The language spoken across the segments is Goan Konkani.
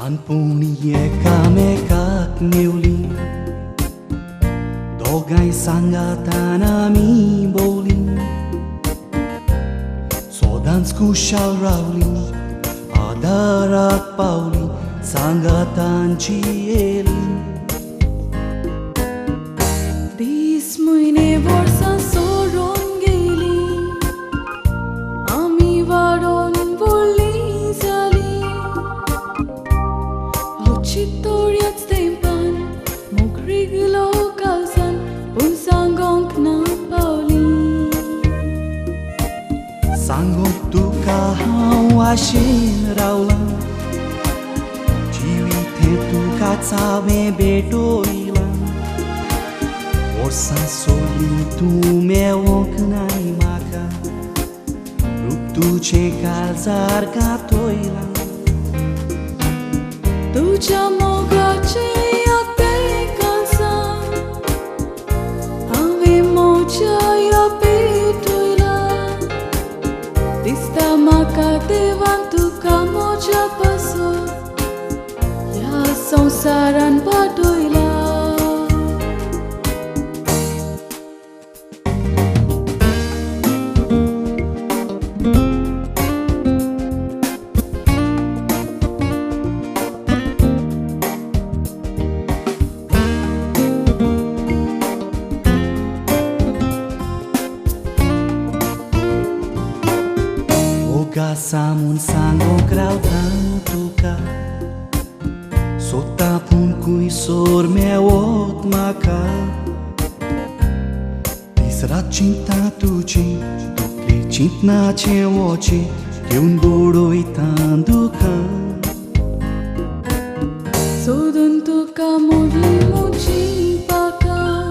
ल्हानपणी एकामेकाक मेवली, दोगांय सांगातान आमी भोंवली, सदांच खुशाल रावली, आदाराक पावली, सांगातान जियेली. दीस म्हयने वर्सां सोडून गेली, आमी वाडोन व्हडली जाली. अवचीत थोड्याच तेंपान मोग रिगलो काळजान, पूण सांगोंक ना पावली. सांगूंक तुका हांव आशेन रावलां, जिवीत हें तुकाच हांवें भेटयलां. वर्सां सोडलीं तूं मेवोंक नाय म्हाका, रूप तुजें काळजार घातयलां. तुज्या मोगाचें आतें काळजान हांवें म्हज्या ह्या पेटयलां. दिसता म्हाका देवान तुका म्हज्या पासत ह्या संवसारान पाठयला. मोगासा म्हूण सांगूंक रावता तुका, सोदता पूण खुंयसर मेवत म्हाका. दीस रात चिंता तुजें, तकले चिंतनाचें वचें घेवन बडयता दुकां. सोदून तुका मोडली म्हजी पाखां,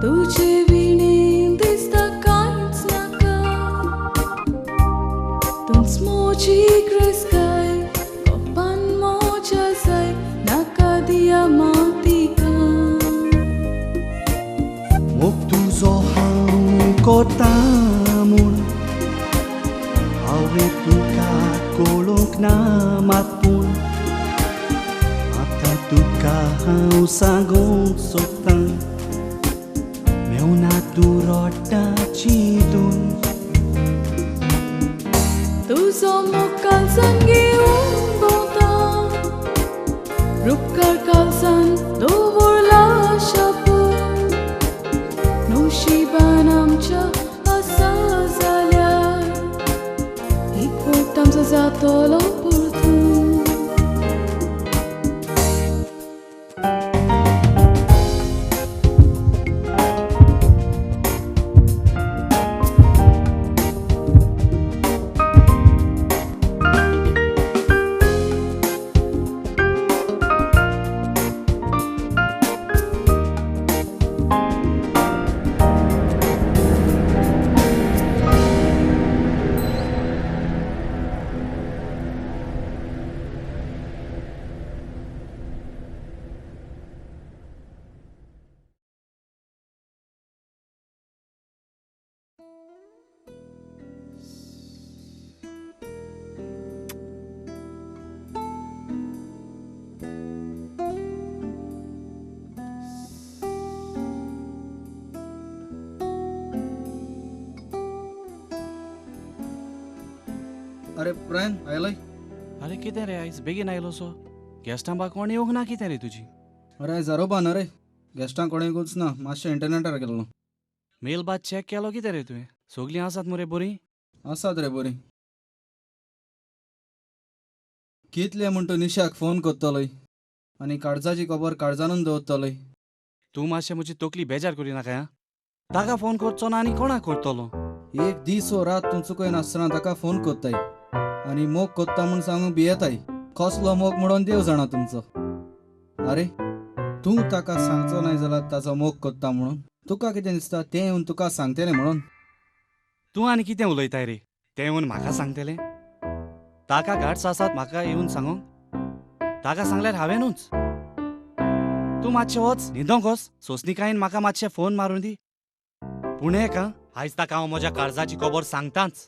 तुजे विणे दिसता कांयच नाका. तूंच म्हजी ग्रेस्ताय, गोपान म्हज्या जाय, नाका दिया मातिका. मोग तुजो हांव करता म्हूण हांवें तुका कळोवंक ना मात, पूण आतां तुका हांव सांगूंक सोदतां, मेवना तूं रडटा चिंतून. तुजो मोग काळजान घेवन भोंवता, रुपकार काळजान दवरला शापून. नशिबान आमच्या आसा जाल्यार एकवट आमचो जातलो परतून. अरे ब्रायन आयलोय. अरे कितें रे आयज बेगीन आयलो सो? गेस्टां बा कोण येवंक ना कितें रे तुजी? अरे आयज जारोबा ना रे, गेस्टां कोण येवंकूच ना, मातशें इंटरनेटार गेल्लो. मेल बाद चॅक केलो कितें रे तुवें? सगलीं आसात मरे बरीं? आसात रे बरीं. कितले म्हूण तूं निशाक फोन करतलोय आनी काळजाची खबर काळजानूच दवरतलोय. तूं मातशें म्हजी तकली बेजार करी नाका आं. ताका फोन करचो ना आनी कोणाक करतलो? एक दीस वो रात तूं चुकयनासतना ताका फोन करताय आनी मोग करता म्हूण सांगूंक भियेताय. कसलो मोग म्हणून देव जाणा तुमचो. अरे तूं ताका सांगचो नाय जाल्यार ताचो मोग करता म्हणून तुका कितें दिसता तें येवन तुका सांगतलें म्हणून? तूं आनी कितें उलयताय रे? तें येवन म्हाका सांगतलें? ताका गार्ड्स आसात म्हाका येवन सांगूंक? ताका सांगल्यार हांवेंनूच. तूं मातशें वच न्हिदोंक वच, सोंसणीकायेन म्हाका मातशें फोन मारून दी. पूण एक आं, आयज ताका हांव म्हज्या काळजाची खबर सांगतांच.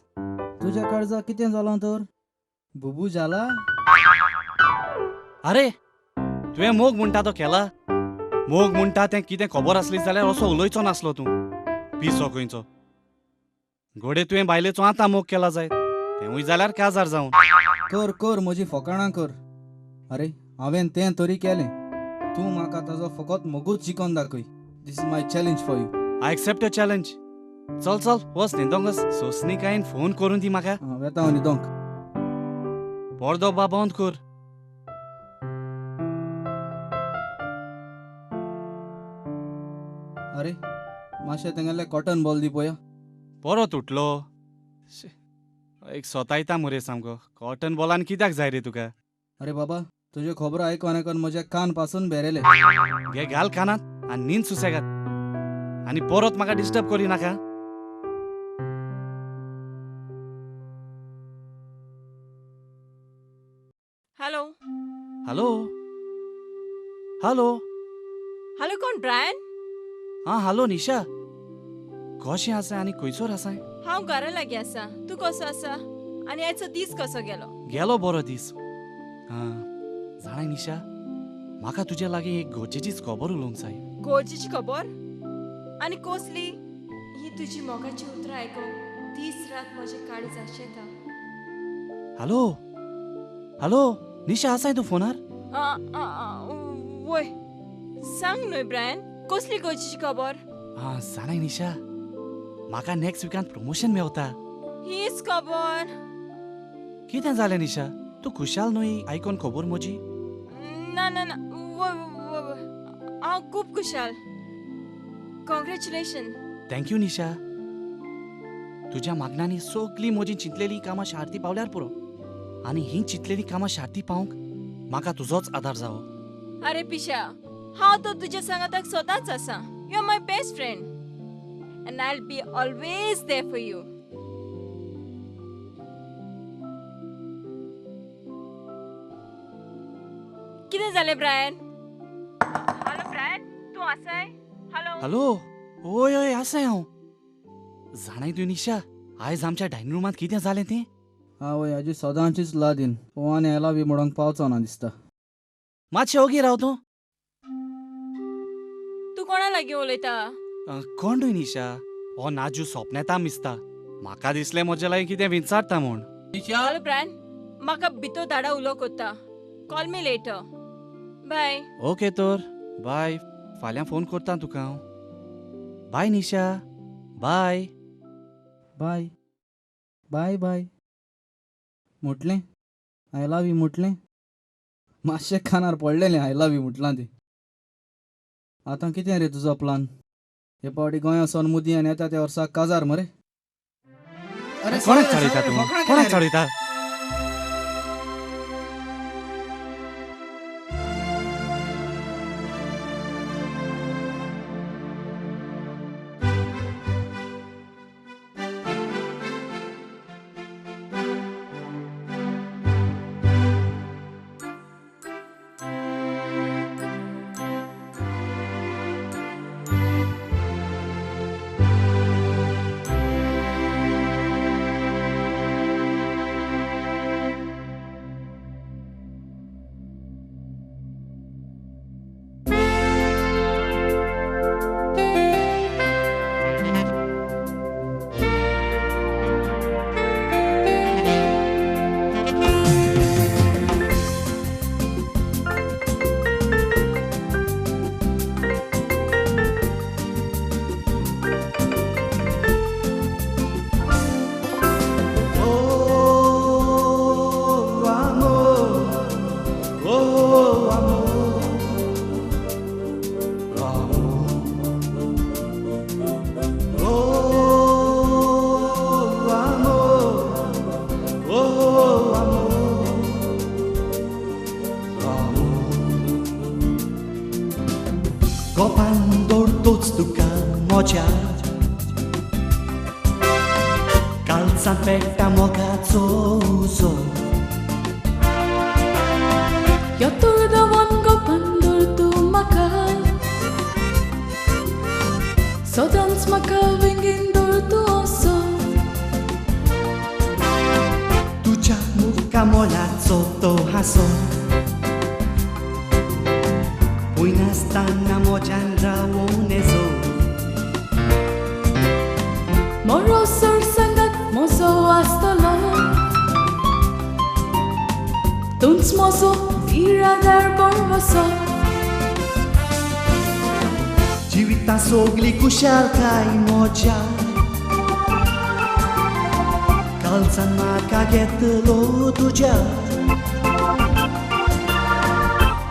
तुज्या काळजाक कितें जालां तर? बुबू जाला? अरे तुवें मोग म्हणटा तो केला? मोग म्हणटा तें कितें खबर आसली जाल्यार असो उलयचो नासलो तूं. पिसो खंयचो. घोडे तुवें बायलेचो आतां मोग केला जायत, तेंवूय जाल्यार काजार जावन. कर कर म्हजी फकाणां कर. अरे हांवें तें तरी केलें, तूं म्हाका ताजो फकत मोगूच जिखोन दाखय. This is my challenge for you. I accept your challenge. चल चल वच न्हिदोंक वच. सोसणिकायेन फोन करून दी म्हाका. वेता हांव न्हिदोंक. पडदो बा बंद कर. अरे मातशें तेंगेलें कॉटन बॉल दी पळोवया. परत उठलो. शी, एक सोतायता मरे सामको. कॉटन बॉलान कित्याक जाय रे तुका? अरे बाबा तुज्यो खबरो आयकोन आयकोन म्हज्या कान पासून भेरेले. घे घाल कानात आनी न्हीद सुसेगाद, आनी परत म्हाका डिस्टर्ब करी नाका. हॅलो. Hello hello. हॅलो, कोण ब्रायन? आं हॅलो निशा, कशें आसा आनी खंयसर आसाय? हांव घरा लागीं आसा. तूं कसो आसा आनी आयचो दीस कसो गेलो? गेलो बरो दीस. आं जाणाय निशा, म्हाका तुजे लागीं एक गरजेचीच खबर उलोवंक जाय. गरजेची खबर? आनी कसली? ही तुजी मोगाची उतरां आयकूंक दीस रात म्हजें काळीज आशेता. हॅलो हॅलो निशा, आसाय तूं फोनार? वय सांग न्हय ब्रायन, कसली गरजेची खबर? आं जाणाय निशा, म्हाका नॅक्स्ट विकांत प्रमोशन मेवता. हीच खबर? कितें जालें निशा, तूं खुशाल न्हय आयकोन खबर म्हजी? ना ना ना, वय वय, हांव खूब खुशाल. कॉंग्रॅच्युलेशन. Thank you Nisha. तुज्या मागण्यांनी सगळीं म्हजी चिंतलेलीं कामां शार्ती पावल्यार पुरो, आनी हीं चिंतलेलीं कामां शार्ती पावंक म्हाका तुजोच आदार जावो. अरे पिशा, हांव तर तुज्या सांगाताक सदांच आसा. You are my best friend and I will be always there for you. कितें जालें ब्रायन? हॅलो ब्रायन, तूं आसाय? हॅलो. हॅलो. हय हय आसाय हांव. जाणाय तूं निशा, आयज आमच्या डायनिंग रुमांत कितें जालें तें? आवय हाजी सदांचीच लादीन. पोवान I love you म्हणोंक पावचो ना दिसता. मातशें ओगी राव तूं. तूं कोणा लागीं उलयता? कोण न्हय निशा, हो नाजू सोपनेता मिसता. म्हाका दिसलें म्हजे लागीं कितें विचारता म्हूण. हॅलो ब्रायन, म्हाका भितर धाडा उलो कोत्ता. Call me later. Bye. Okay तर बाय, फाल्यां फोन करता तुका हांव. बाय निशा, बाय. बाय बाय बाय. म्हटलें I love you म्हटलें, मातशें कानार पडलेलें I love you म्हटलां तें. आतां कितें रे तुजो प्लान? हे पावटी गोंया सोन मुदी आनी येता त्या वर्साक काजार मरे. अरे कोणाक चाळयता तूं? कोणाक चाळयता? गोपान दवरतोच तुका म्हज्या कालचां पेट्टा मोगाचो उजो. यो तुर्दवन गोपान दवर तूं म्हाका, सदांच म्हाका वेंगेन दवर तूं असो. तुज्या मुखामोलाचो तो हांसो नासतना मोज्यान रावूं नेजो. मोरो सर सांगात म्हजो आसतलो तूंच म्हजो बिरादार बरवसो. जिविता सोगली खुशालकाय मोज्या कालसान म्हाका घेतलो तुज्या.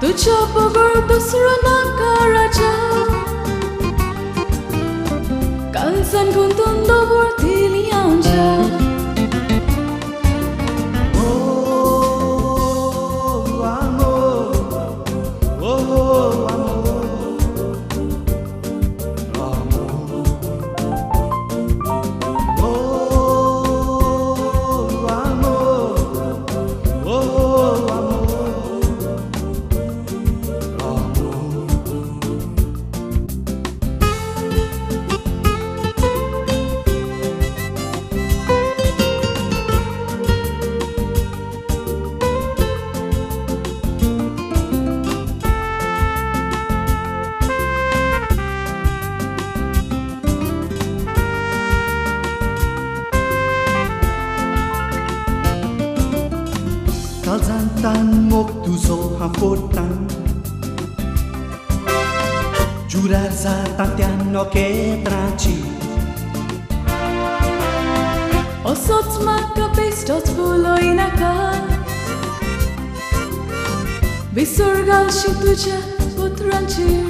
तुज्या बगर दुसरो नाका राजा कालसान गुंतून दवरतली आमच्या. ओ amor, oh amor, amor, oh amor, oh amor, amor. काळजांतान मोग तुजो हांव फोडटां जुरार जाता त्या नखेत्राची. असोच म्हाका बेश्टोच उलय नाका विसर घालशी तुज्या उतरांचेर.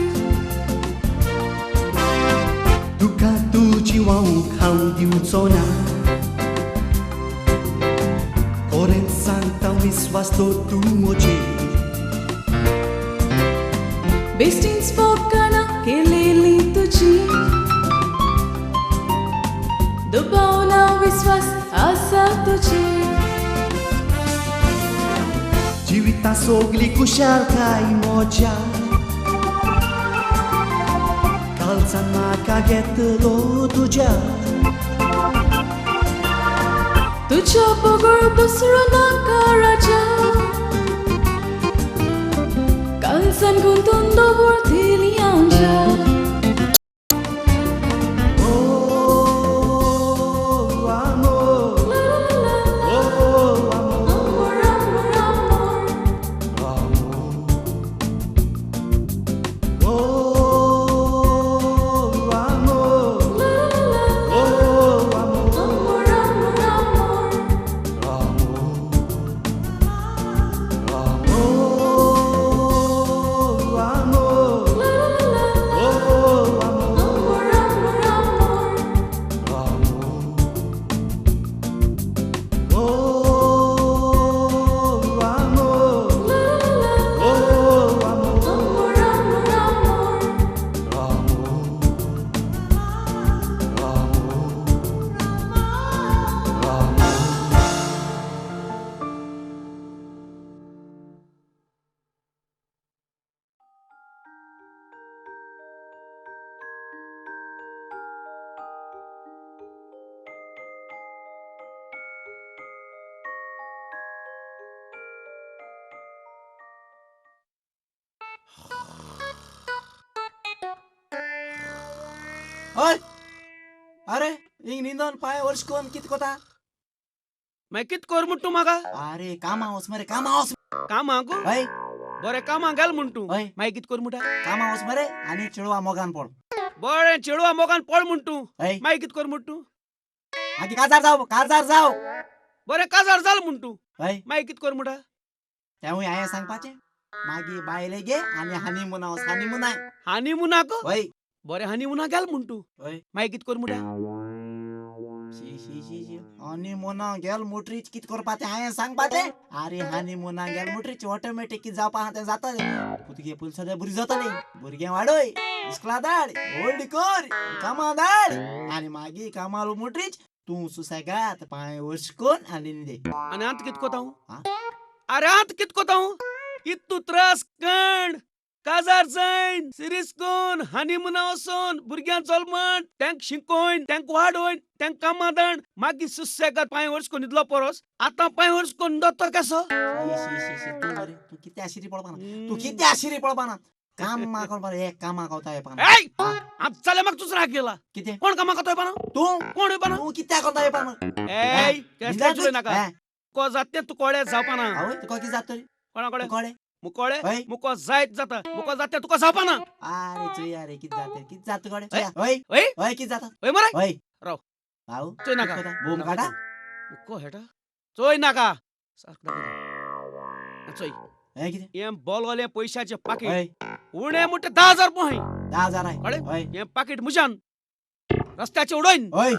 तुका तुजी वावूंक हांव दिवचो ना कोरेंत सांगता विस्वास तो तूं म्हजेर. बेश्टींच फकाणां केलेली तुजी दुबावना विस्वास आसा तुजेर. जिविता सोगली खुशालकाय मोज्या कालसान म्हाका घेतलो तुज्या. तुज्या बगर दुसरो नाका राजा कालसान गुंतून दवरतली आमच्या. ओ amor, La la la la. ओ amor, Amor, amor, amor. amor, oh amor, La la la la. ओ amor, Amor, amor, amor. amor, amor, amor, La la la la. ओ amor, Amor, amor, amor. amor, oh amor, La la la la. ओ amor, Amor, amor, amor. amor, amor, amor. हय अरे हिंग निंदोन पांय वर्ष कोन कित कोता. मागीर कित कर म्हण तूं म्हाका? अरे कामा वच मरे कामा वच. कामाक? हय. बरें कामाक गेल म्हण तूं. हय. मागीर कित कर म्हणटा? कामा वच मरे आनी चेडवा मोगान पड. बरें चेडवा मोगान पड म्हण तूं. हय. मागीर कित कर म्हण तूं? मागीर काजार जाव काजार जाव. बरें काजार जाल म्हण तूं. हय. मागीर कित कर म्हणटा? तेवूय हांवें सांगपाचें मागीर बायले घे आनी हनीमुना वच हनीमुना. हनीमुनाक? हय. बरें हनीमुना गेल म्हण तूं. हय. मागीर कित कर म्हणटा? शी शी शी शी हनीमुना गेल मोटरीच कित करपा तें हांवें सांगपाचें. अरे हनीमुना गेल मोटरीच ऑटोमॅटीक कित जावपा आहा तें जातलें. तुगे पयलीं सद्या भुरगीं जातलीं भुरगें वाडय इस्कुला धाड व्हडली कर कामां धाड आनी मागीर कामार मोटरीच तूं सुसेगाद पांय वश कोन आनी न्हिदे. आनी आतां कित कोता हांव? आं? अरे आतां कित कोता हांव? इतू त्रास कण काजार जायन सिरीस कोन हनीमुना वचोन भुरग्यां जल्मण तेंक शिकोयन तेंक वाडोयन तेंक कामां धाड मागीर सुसेगाद पांय वर्स कोन न्हिदलो परस आतां पांय वर्स कोन न्हिदता कसो? शी शी शी शी तूं मरे तूं कितें आशिरी पळोवपाना तूं कितें आशिरी पळोवपाना. कामाक कोण हे कामाक वता हे पाना. ए जाल्यार म्हाका तुजो राग गेला. कितें? कोण कामाक वता पाना? तूं कोण पाना? तूं कित्याक वता पाना? ए केसले चुलय नाका. तुका जात तें तूं कोळे जावपाना. आवय तुका कितें जात तरी? कोणा कोळे? कोळे मुकोळे मुको जायत जाता मुको जात तें तुका जावपाना. अरे चोय अरे कितें जाता कितें जाता कोळे? हय हय कितें जाता? हय मरे? हय राव भाऊ चोय नाका. बोम काडा मुको हेटा चोय नाका. सारको दाखयता चोय. हे कितें हें बोलवलें पयशाचें पाकीट उणें म्हणटा 10,000 पोय. 10,000 कळ्ळें? हय हें पाकीट म्हज्यान रस्त्याचेर उडोयन हय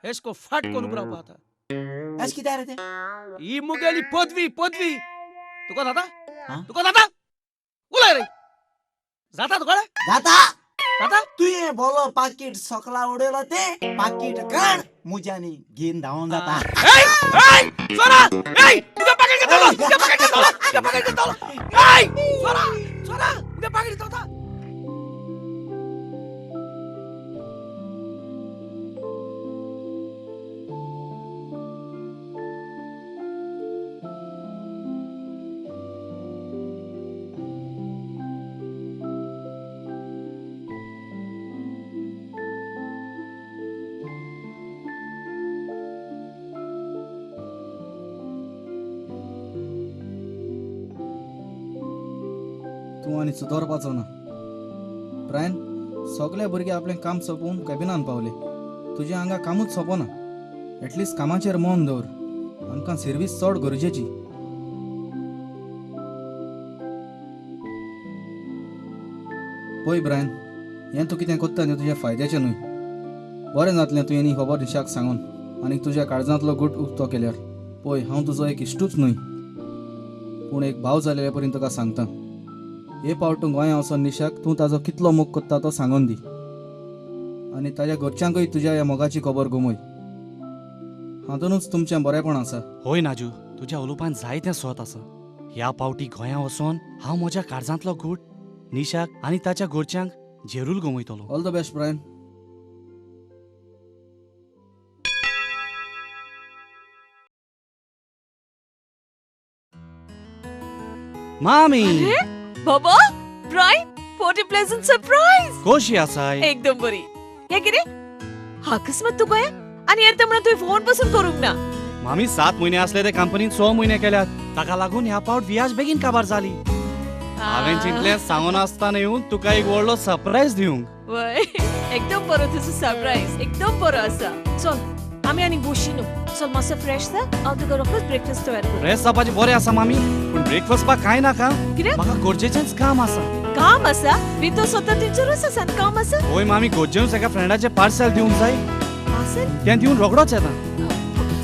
हेसको फाट करून उबो रावपा आतां. अशें कित्याक रे तें? ही मुगेली पदवी पदवी तुका जाता? तुका जाता? उलय रे जाता तुका? जाता जाता? तुवें बोलो पाकीट सकला उडयलो तें पाकीट काड मुज्यानी घेवन धांवोन जाता. चोरा तुगे पाकीट घेतलो तुगे पाकीट घेतलो तुगे पाकीट घेतलो. चोरा चोरा तुगे पाकीट घेतलो. तूं आनी सुदरपाचो ना ब्रायन. सगळे भुरगे आपलें काम सोंपोवन कॅबिनान पावले. तुजें हांगा कामूच सोंपना. एटलिस्ट कामाचेर मन दवर. आमकां सर्वीस चड गरजेची. पळय ब्रायन, हें तूं कितें करता तें तुज्या फायद्याचें न्हय. बरें जातलें तुवें ही खबर निशाक सांगून आनी तुज्या काळजांतलो गूट उक्तो केल्यार. पळय हांव तुजो एक इश्टूच न्हय पूण एक भाव जाल्ले परी तुका सांगता. हे पावट तूं गोंया वचोन निशाक तूं ताजो कितलो मोग करता तो सांगोन दी आनी ताज्या घरच्यांकूय तुज्या ह्या मोगाची खबर गुमय. हातूनच तुमचें बरेंपण आसा. हय नाजू, तुज्या उलोवपान जायतें स्वत आसा. ह्या पावटी गोंया वचोन हांव म्हज्या काळजांतलो गूट निशाक आनी ताच्या घरच्यांक जेरूल गमयतलो. All the best Brian. मामी बाबा Brian, what a pleasant surprise. कशी आसाय? एकदम बरी. हे कितें अकस्मात तूं गोंया आनी येता म्हणून तुवें फोन पसून करूंक ना. मामी 7 म्हयने असले ते कंपनीन 6 म्हयने केल्यात. ताका लागून ह्या पावट व्याज बेगीन काबार जाली. हांवें चिंतलें सांगून आसतना येवन तुका एक व्हडलो सरप्रायज दिवंक. वय एकदम बरो तुजो सरप्रायज, एकदम बरो आसा. चल आमी आनी बोशी न्हू. चल मातसो फ्रेश जा, हांव तुका रोखडोच ब्रेकफास्ट तयार करूं. फ्रेश जावपाचें बरें आसा मामी, पूण ब्रेकफास्ट बा कांय नाका. कितें? म्हाका गरजेचेंच काम आसा. काम आसा? भितर स्वता तिचेरूच आसा काम आसा. हय मामी, गरजेनूच एका फ्रेंडाचें पार्सल दिवंक जाय. पार्सल? तें दिवन रोखडोच येता.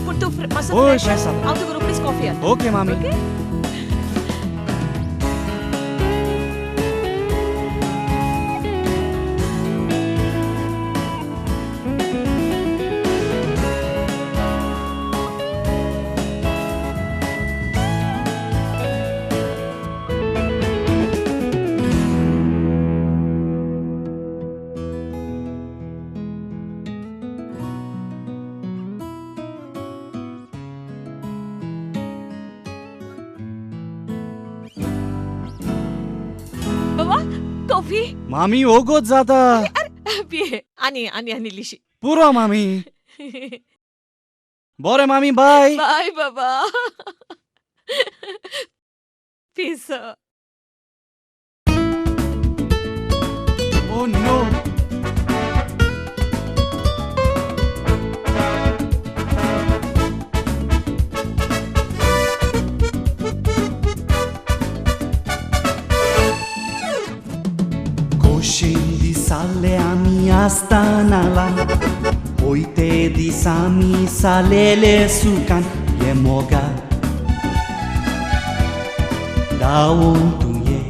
पूण तूं मातसो हय फ्रेश फ्रेश जाता. हांव तुका रोखडीच कॉफी हाडटा. ओके मामी. ओके. कॉफी मामी ओगोत जाता. आनी आनी आनी लिशी पुरो मामी. बरें मामी, बाय बाय बाबा. पीस. Oh no. खोशेन दिसाले आमी आसतानाला वयते दीस आमी सालेले सुखान हे मोगा धांवून तूं ये.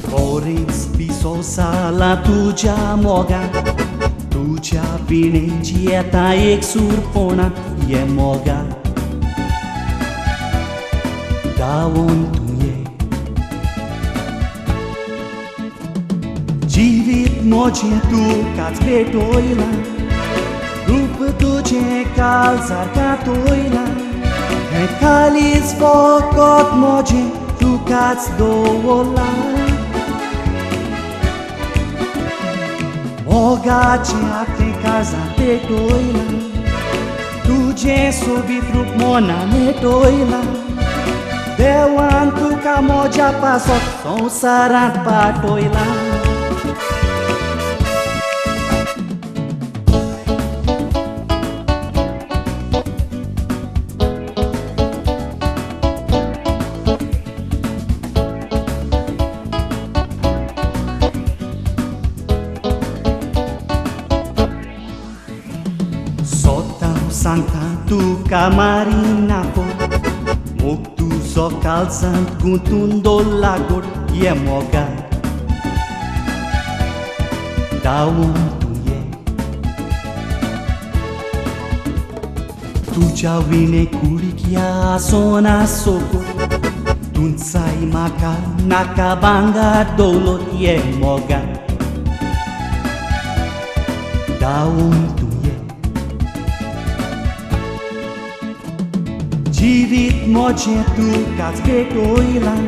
बरेंच पिसो जाला तुज्या मोगान तुज्या विणेंची येता एक सूरपणान हे मोगा धांवून तूं ये. जिवीत म्हजें तुकाच भेटयलां रूप तुजें काळजार कातयलां हें काळीज फकत म्हजें तुकाच दवरलां मोगाचें आखलें काळजांत पेटयलां तुजें सोबीत रूप मनान नेटयलां देवान तुका म्हज्या पासत संवसारांत पाठयलां. सोतां सांगता तुका मारिना फोट मोग तुजो काळजांत गुंतून दवरला गोड ये मोगा धांवून तूं ये तुज्या विणे कुडीक ह्या सोना सोगोट तुंचाय म्हाका नाका भांगर दवलत ये मोगा धांवून तूं ये. जिवीत म्हजें तुकाच भेटयलां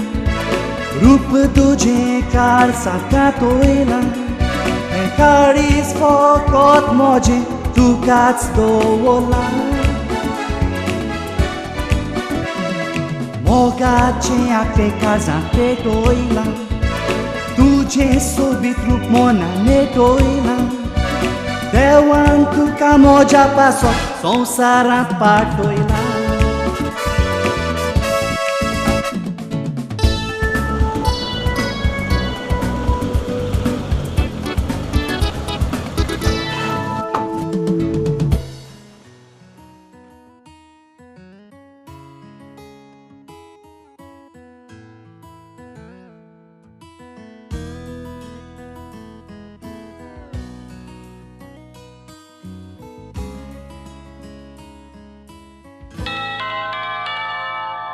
रूप तुजें काळजांत कातयलां हें काळीज फकत म्हजें तुकाच दवरलां मोगाचें आखलें काळजांत पेटयलां तुजें सोबीत रूप मनान नेटयलां देवान तुका म्हज्या पासत संवसारांत पाठयलां.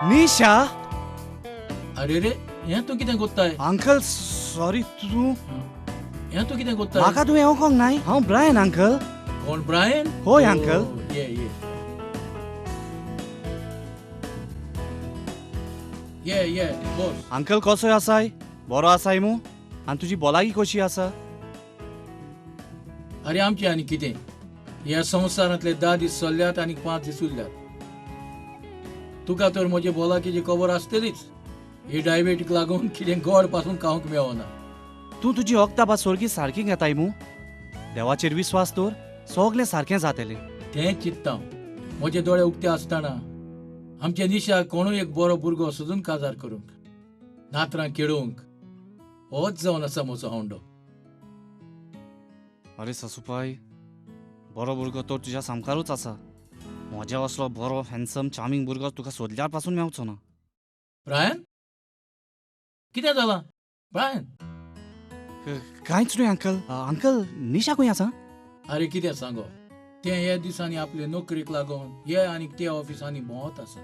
निशा. अरे रे, हें तूं कितें कोत्ताय? Uncle sorry. तूं हें तूं कितें कोत्ताय? म्हाका तुवें वळखोंक नाय? हांव ब्रायन अंकल. कोण ब्रायन? हय अंकल. ये ये ये ये बोस. अंकल कसोय आसाय? बरो आसाय मू? आनी तुजी भलायकी कशी आसा? अरे आमचें आनी कितें, ह्या संवसारांतले 10 दीस चल्ल्यात आनी 5 दीस उरल्यात. तुका तर म्हजे भलायकेची खबर आसतलीच. ही डायबेटीक लागून कितें गोड पासून खावंक मेळना. तूं तुजी वखदां बा सोरगी सारकी घेताय मू? देवाचेर विस्वास दवर, सगळें सारकें जातलें. तें चिंत्ता म्हजे दोळे उक्ते आसतना आमच्या निशाक कोणूय एक बरो भुरगो सोदून काजार करूंक, नातरां खेळोवंक, होच जावन आसा म्हजो हांवडो. अरे सासूपाय, बरो भुरगो तर तुज्या सामकारूच आसा. म्हज्या असलो बरो हँडसम चार्मिंग भुरगो तुका सोदल्यार पासून मेवचो ना. ब्रायन, कितें जालां ब्रायन? कांयच न्हय अंकल. अंकल निशा खंय आसा? अरे कितें सांगो, तें ह्या दिसांनी आपले नोकरेक लागून हे आनी ते ऑफिसांनी भोंवत आसा.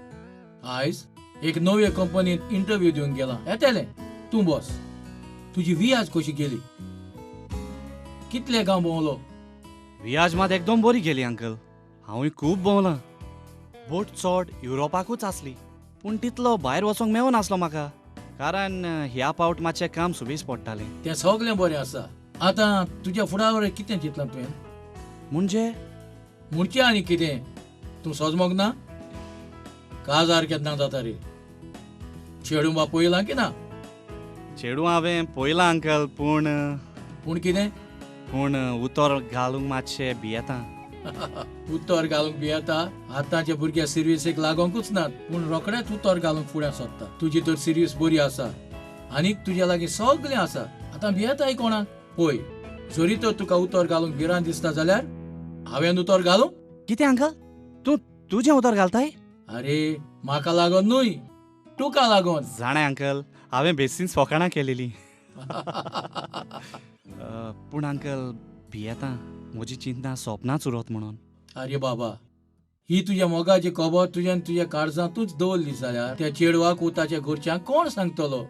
आयज एक नवे कंपनीत इंटरव्यू दिवंक गेला. येतलें. तूं बस. तुजी वियाज कशी गेली? कितले गांव भोंवलो? वियाज मात एकदम बरी गेली अंकल. हांवूय खूब भोंवलां. बोट चड युरोपाकूच आसली, पूण तितलो भायर वचोंक मेवनासलो म्हाका, कारण ह्या पावट मातशें काम सुबेज पडटालें. तें सगळें बरें आसा. आतां तुज्या फुडावर कितें चिंतलां तुवें? म्हणजे म्हणचें आनी कितें, तूं सोजमोग ना? काजार केन्ना जाता रे? चेडूं बा पळयलां की ना? चेडूं हांवें पळयलां अंकल, पूण पूण कितें? पूण उतर घालूंक मातशें भियेता. उतर घालूंक भियेता? आतांचे भुरगे सिर्वीसेक लागोंकूच नात, पूण रोखडेच उतर घालूंक फुडें सोदता. तुजी तर सिर्वीस बरी आसा आनीक तुज्या लागीं सगळें आसा. आतां भियेताय कोणाक? पळय, जरी तर तुका उतर घालूंक भिरांत दिसता जाल्यार हांवें उतर घालूं? कितें अंकल, तूं तुजें उतर घालताय? अरे म्हाका लागोन न्हय, तुका लागोन. जाणा अंकल, हांवें बेसीन फकाणां केलेली. पूण अंकल भियेता, म्हजी चिंता सोंपनाच उरत म्हणून. अरे बाबा, ही तुज्या मोगाची खबर तुज्यान तुज्या काळजांतूच दवरली जाल्यार त्या चेडवाक ताच्या घरच्यांक कोण सांगतलो?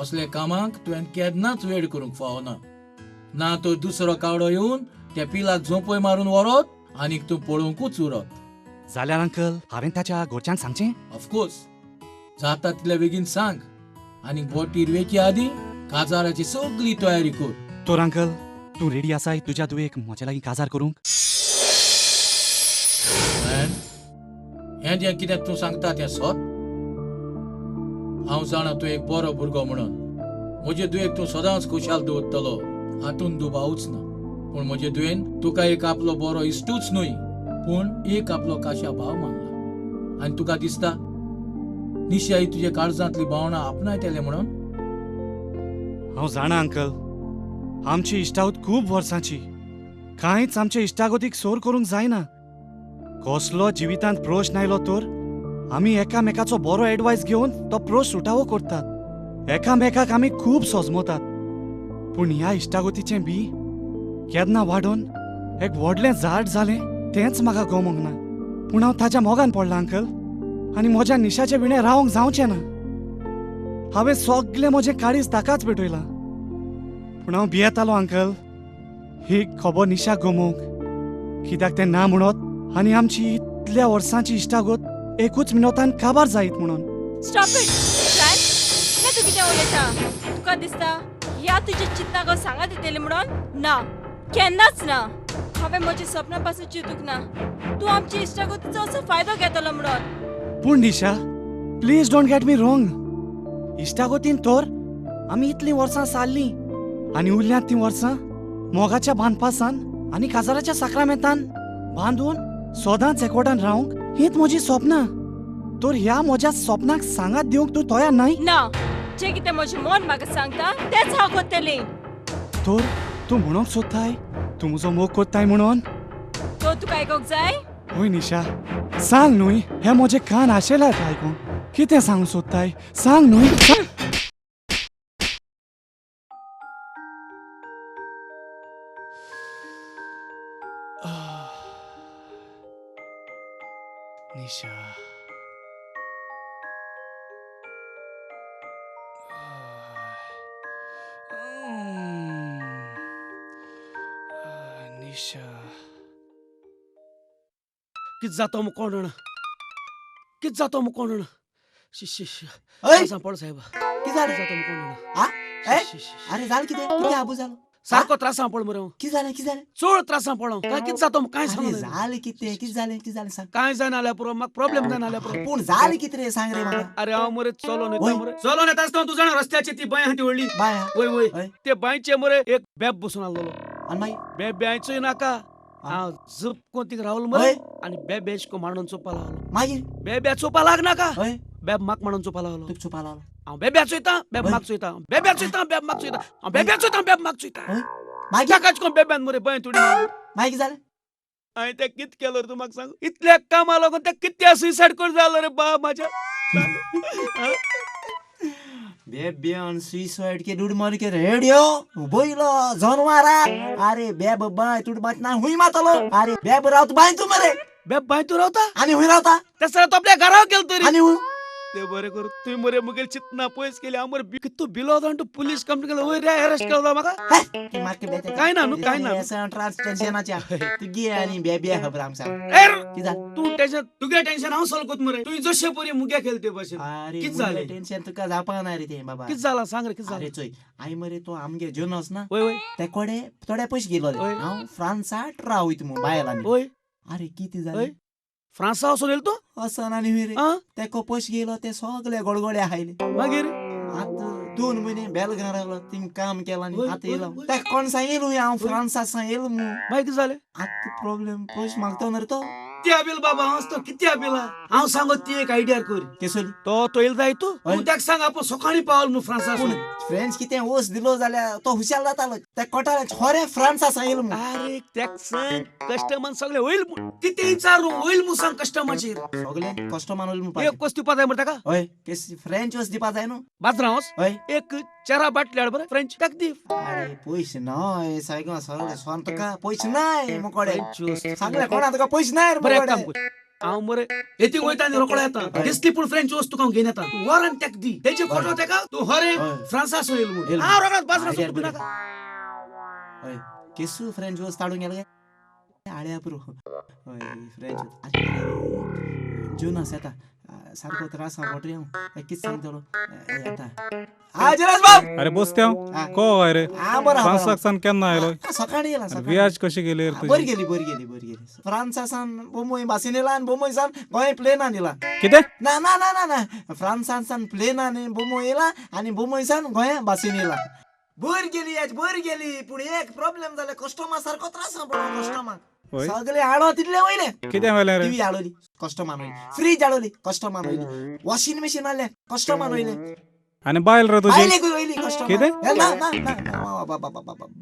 असल्या कामाक तुवें केन्नाच वेळ करूंक फावना. ना तर दुसरो कावडो येवन त्या पिलाक झोंपय मारून व्हरत आनीक तूं पळोवंकूच उरत. जाल्यार अंकल हांवें ताच्या घरच्यांक सांगचें? ऑफकोर्स, जाता तितल्या बेगीन सांग. आनी बोटीर वेचे आदीं काजाराची सगळी तयारी कर. तर अंकल, तूं रेडी आसाय तुज्या धुवेक म्हज्या लागीं काजार करूंक? हें जें कितें तूं सांगता तें सत? हांव जाणा तूं एक बरो भुरगो म्हणून. म्हजे धुवेक तूं सदांच खुशाल दवरतलो हातूंत दुबावूच ना. पूण म्हजे धुवेन तुका एक आपलो बरो इश्टूच न्हय पूण एक आपलो काशा भाव मानला. आनी तुका दिसता निशा ही तुज्या काळजांतली भावना आपणायतलें म्हणून? हांव जाणा अंकल, आमची इश्टागत खूब वर्सांची. कांयच आमचे इश्टागतीक सोर करूंक जायना. कसलो जिवितांत प्रश्न आयलो तर आमी एकामेकाचो बरो एडवायस घेवन तो प्रश्न सुटावो करतात. एकामेकाक आमी खूब सोजमतात. पूण ह्या इश्टागतीचें बी केन्ना वाडोवन एक व्हडलें झाड जालें तेंच म्हाका गमोंक ना. पूण हांव ताज्या मोगान पडलां अंकल, आनी म्हज्या निशाचे विणें रावंक जावचें ना. हांवें सगळें म्हजें काळीज ताकाच भेटयलां. पूण हांव भियेतालो अंकल ही खबर निशाक गमोवंक, कित्याक तें ना म्हणत आनी आमची इतल्या वर्सांची इश्टागत एकूच मिनोतान काबार जायत म्हणून. स्टॉप it Brian, हें तूं कितें उलयता? तुका दिसता ह्या तुज्या चिंतनाक हांव सांगा दितलें म्हणून? ना, केन्नाच ना. हांवें म्हज्या सपना पासून चिंतूंक ना तूं आमचे इश्टागतीचो असो फायदो घेतलो म्हणून. पूण Nisha, please don't get me wrong. इश्टागतीन तर आमी इतलीं वर्सां सारलीं आनी उरल्यांत तीं वर्सां मोगाच्या बांदपासान आनी काजाराच्या साक्रामेंतान बांदून सदांच एकवटान रावंक हींच म्हजीं सपनां. तर ह्या म्हज्या सपनाक सांगात दिवंक तूं तयार न्हय? ना, जें कितें म्हजें मन म्हाका सांगता तेंच हांव करतलें. तर तूं म्हणूंक सोदताय तूं म्हजो मोग करताय म्हणून? तो तुका आयकोंक जाय? हय निशा, सांग न्हय. हे म्हजे कान आशेल्यात आयकूंक. कितें सांगूंक सोदताय सांग न्हय. निशा, निशा, कित जातो मग कोण जाणा, कित जातो मग कोण जाणा. शी शी शी, हय सांपड साहेब, कित जालें? जातो मग कोण जाणा. आ? अरे जालें कितें? कितें आबू जालो? सारको त्रासां पड मरे हांव. कित जालें? कित जालें? चड त्रासां पडलो. काय कित जातो मग काय अरे सांग. जालें कितें? कित जालें? कित जालें सांग. काय जायना जाल्यार पुरो, म्हाका प्रॉब्लेम जायना जाल्यार पुरो. पूण जालें कितें रे सांग रे म्हाका. अरे हांव मरे चलो वय. न्ही मरे, चलो येता आसतना तूं जाणा रस्त्याची ती बांय आहा ती व्हडली. बाय हा. वय वय, हय. ते बांयचे मरे एक बेब बसून आसलेलो. आनी मागीर? बेब्याचोय नाका, हांव झप कोन थिंगा रावलो मरे हय. आनी बेब्या को मांडून चोवपा लागलो. मागीर? बेब्या चोवपा लाग नाका, हय. बेब म्हाका मांडून चोवपा लागलो. तुका चोवपा लागलो. हांव बेब्या चोयता, बेब हय. म्हाका चोयता, बेब्या चोयता, बेब म्हाका चोयता, हांव बेब्या चोयता, बेब म्हाका चोयता. मागीर? ताकाच कोण बेब्यान मरे बांय तुडी. मागीर जालें? हांवें तें कित केलो रे तूं म्हाका सांग? इतल्या कामा लागून तें कित्या सुसायड कर जालो रे बा म्हाज्या. बेब्यान सुसायड के दुड मारी के रेडियो बैलो जनवारा. अरे बेब बाय तुड बात ना हुई मातलो. अरे बेब रावत बाय तू मरे. बेब बाय तूं रावता? आनी हुई रावता? तसो तो आपल्या घरा गेलो तरी. आनी हुई? ते बरें करूं तुवें मरे मुगेल चिंतना पयस केली. हांव मरे तूं बिलो जावन तूं पुलीस कंप्लेन केलो वयर रे अरेस्ट केलो म्हाका. काय कांय ना न्हू, कांय ना. टेन्शनाच्या तुगे आनी बेब्या खबर आमकां सांग. कितें जालें? तूं टेन्शन, तुगे टेन्शन हांव सोल्व कोत मरे. तुवें जशें परी मुगे केलें ते भशेन. अरे कित जालें? टेन्शन तुका जावपा ना रे तें बाबा. कित जालां सांग रे, कित जालें? अरे चोय आई मरे तो आमगे जोनस ना वय वय ते कोडे थोडे पयशे गेलो. हय. हांव फ्रांसाट रावयत मु बायलांनी. वय. अरे कितें जालें? हय. फ्रांसा वचून येयलो तूं? असो आनी हुंय रे आं तेको पयशे गेलो ते सगळे गोडगोडे आयले. मागीर? आतां 2 म्हयने बेलगांव रावलो, थिंग काम केलां आनी वय, आतां वय, येयलो. वय. तेका कोण सांगेल हुंय हांव फ्रांसा सावन येयलो मु. मागीर कितें जालें? आतां प्रॉब्लेम पयशे मागता न्हय रे तो. कित्या बिल बाबा हांव तो कित्या बिला हांव सांगो ती एक आयडिया कर. केसोली? तो तो येयलो जाय तूं हय. तूं तेका सांग आपूण सकाळीं पावल मु फ्रांसा पूण फ्रेंच कितें ओस दिलो जाल्यार तो हुशार जातालो. ते कोटाले खरें फ्रांसा सावन येयलो मु. अरे तेका सांग कस्टमर सगळे होईल कितें विचारू होईल मु सांग कस्टमराचेर. सगळे कस्टमर होईल एक म्हणपाचें. वस्त दिवपा जाय मरे तेका. हय केस फ्रेंच वस्त दिवपा जाय न्हू. बाजरां वच हय. एक 4 बाटली हाड बरें फ्रेंच तेका दी. अरे पयशे नाय सायगो सगळे सांग तुका पयशे नाय मुकोडे. फ्रेंच वस्त. सांगले कोणा तुका पयशे नाय रे बरें एक काम मुकोडे. कर, हांव मरे येती वयता आनी रोकडो येता. दिसली पूण फ्रेंच वस्त तुका हांव घेवन येता. तूं व्हर आनी तेका दी. तेजे फोटो तेका तूं हरे हय. फ्रांसा सावन येयलो म्हूण. येयलो. हांव रोकडोच बाजरां आयडिया वचून बरी. नाका. हय केसू फ्रेंच वस्त हाडूंक गेलो काय आळ्या पुरो. हय फ्रेंच वस्त. जोनास येता सारको त्रास हांव पोटरी हांव कितें सांगतलो येता. हा जिराज बाब. अरे बोस्त्यांव को हय रे? हा बरं. फ्रांसाक सान केन्ना आयलो? सकाळी येला. वियाज कशी गेली रे? बरी गेली, बरी गेली, बरी गेली. फ्रांसासान बोंबय बासीन येला आनी बोंबयसान गोंय प्लेनान येला. कितें? ना ना ना ना ना, फ्रांसासान प्लेनान बोंबय येला आनी बोंबयसान गोंया बासीन येला. बरी गेली आज, बरी गेली. पूण एक प्रॉब्लेम जाले, कस्टमर सारको त्रास पडलो कस्टमर. सगळे हाडो तितले वयले. कितें वयले रे? टीव्ही हाडोली कस्टमर वयली, फ्रीज हाडोली कस्टमर वयली, वॉशिंग मशीन हाडले कस्टमर वयले. आनी बायल रे तुजी? बायलेकूय वयली कस्टमर. कितें? ना ना ना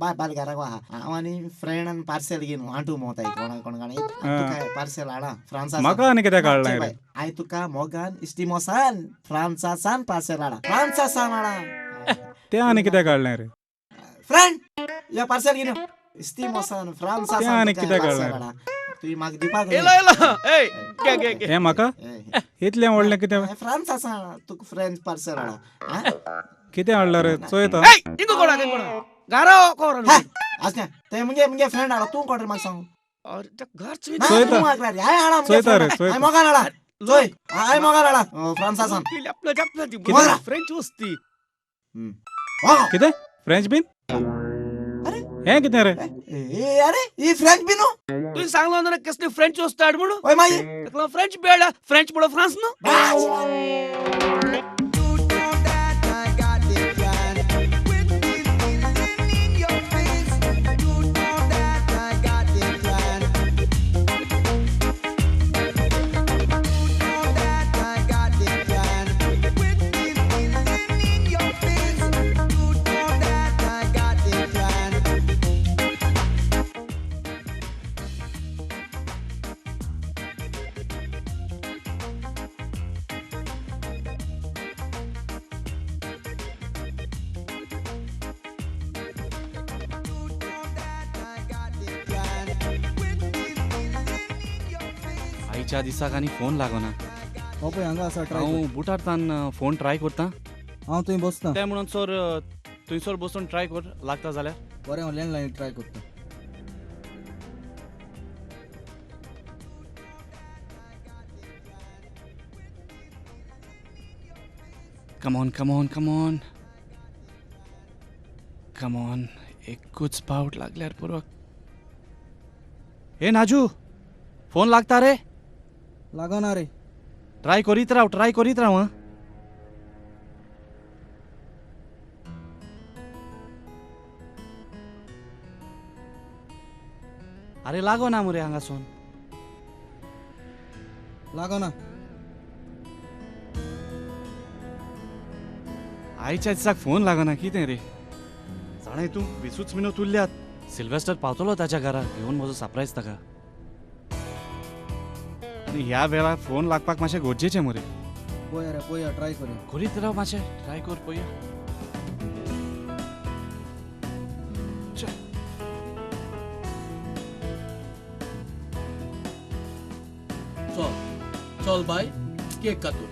बाय, बायल घराक आहा. हांव आनी फ्रेंड आनी पार्सल घेवन वांटू मोवताय कोणा कोण कोण. तुका पार्सल हाडा फ्रांसा. म्हाका आनी कित्याक हाडलां रे? हांवें तुका मोगान इस्टिमोसान फ्रांसासान पार्सल हाडा, फ्रांसासान हाडा. तें आनी कित्याक हाडलें रे? फ्रेंड या पार्सल घेवन इस्तिमोसान फ्रांसासान पार्सल हाडा. तुवें म्हाका दिवपाक येलो येलो. ए घे घे घे. हें म्हाका इतलें व्हडलें कितें? फ्रांसासान तुका फ्रेंच पार्सल हाडा. कितें हाडलां रे? चोयता. ए इंगो कोणा कोणा घरा कोण आसना तें मुगे मुगे फ्रेंड हाडा. तूं कोण रे म्हाका सांग? अरे ते घर चोयता. चोयता रे, चोयता. मोगान हाडा. चोय हांवें मोगान हाडा फ्रांसासान. फ्रेंच वस्ती. कितें फ्रेंच बीन? हें कितें रे? अरे ही फ्रेंच बीन. तुवें सांगलो ना कसली फ्रेंच वस्तू हाड म्हणून? हय मागीर ताका फ्रेंच बेड, फ्रेंच म्हणून फ्रांस न्हू. आयच्या दिसाक आनी फोन लागना. हो पळय हांगा आसा. ट्राय हांव बुटार फोन ट्राय करता. हांव थंय बसता. तें म्हणून सर थंयसर बसून ट्राय कर, लागता जाल्यार. बरें, हांव लँडलायन ट्राय करता. Come on, come on, come on, come on. एकूच पावट लागल्यार पुरो. हे नाजू, फोन लागता रे? लागना रे. ट्राय करीत राव, ट्राय करीत राव. हां अरे लागना मरे हांगासून. लागना. आयच्या दिसाक फोन लागना कितें रे? जाणाय तूं, 20 मिनट उरल्यात. सिल्वेस्टर पावतलो ताच्या घरा घेवन म्हजो सरप्रायज ताका. आनी ह्या वेळार फोन लागपाक मातशें गरजेचें मरे. पळया रे, पळया, ट्राय करूया. करीत राव मातशें, ट्राय कर पळया. चल चल बाय, केक कातूर.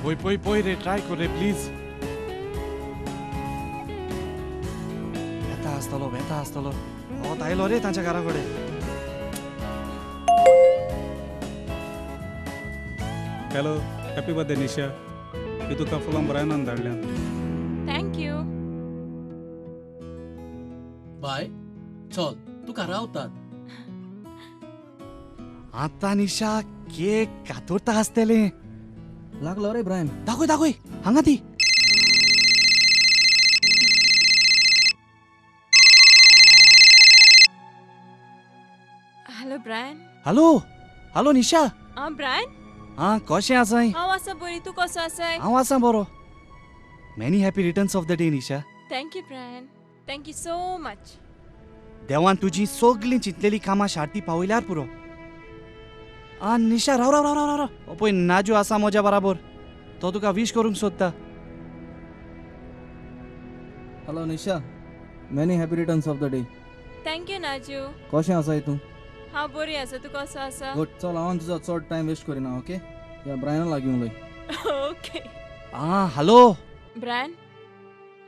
पळय पळय पळय रे, ट्राय कर रे प्लीज. वेता आसतलो, वेता आसतलो. वत आयलो रे तांच्या घरा कडेन. Hello, happy birthday Nisha. ही तुका फुलां ब्रायनान धाडल्यान. Thank you. बाय चल, तुका रावतात. आतां निशा केक कातरता आसतलें. लागलो रे ब्रायन. दाखय दाखय हांगा ती. Hello Brian. Hello hello Nisha. आं ब्रायन. आं कशें आसाय? हांव आसा बरी, तूं कसो आसाय? हांव आसा बरो. Many happy returns of the day Nisha. Thank you Brian, thank you so much. देवान तुजी सगळीं चिंतलेलीं कामां शार्ती पावयल्यार पुरो. आं निशा, राव राव राव राव राव. पळय नाजू आसा म्हज्या बराबर, तो तुका वीश करूंक सोदता. Hello Nisha, many happy returns of the day. Thank you Naju. कशें आसाय तूं? हांव बरी आसा, तूं कसो आसा? गुड. चल हांव तुजो चड टायम वेस्ट करिना. ओके, या ब्रायना लागीं उलय. ओके. आं हॅलो ब्रायन,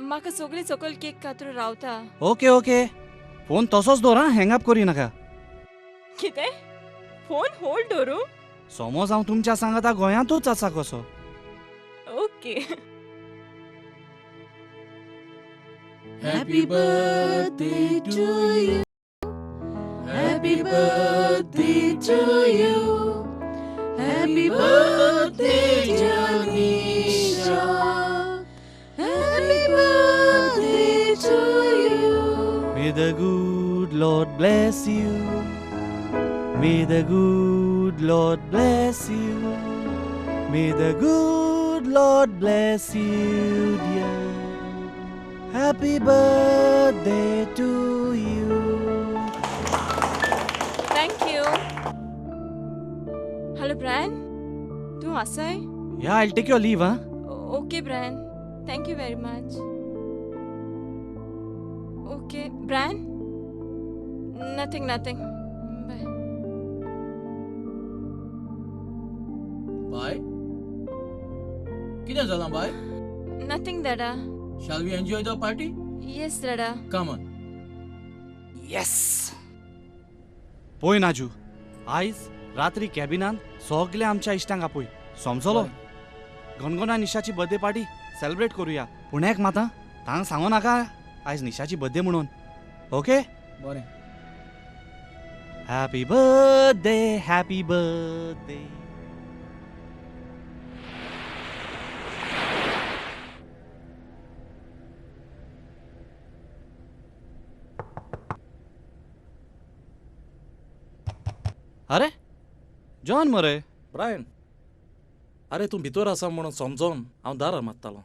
म्हाका सगळी सकयल केक कातरून रावता. ओके ओके, फोन तसोच दवर. आं, हँग अप करी नाका. कितें? फोन होल्ड दवरूं? समज हांव तुमच्या सांगाता गोंयांतूच आसा कसो. Okay. Happy birthday to you. Happy birthday to you. Happy birthday, dear Nisha. Happy birthday to you. May the good Lord bless you. May the good Lord bless you. May the good Lord bless you, dear. Happy birthday to you. Thank you. Hello Brian, तूं आसाय? Yeah, I'll take your leave, huh? Okay Brian, thank you very much. Okay Brian, nothing nothing, bye. Bye, कितें जालां बाय? नथींग दादा. Shall we enjoy the party? Yes दादा. Come on. Yes. पळय नाजू, आयज रात्री कॅबिनान सगल्या आमच्या इश्टांक आपय, समजलो? गणगणा निशाची बर्थडे पार्टी सेलिब्रेट करूया. पूण एक माता तांकां सांगू नाका आयज निशाची बर्थडे म्हणून. ओके? बरें. Happy birthday, happy birthday. अरे जॉन मरे. ब्रायन, आरे तूं भितर आसा म्हणून समजोन हांव दारार मारतालो.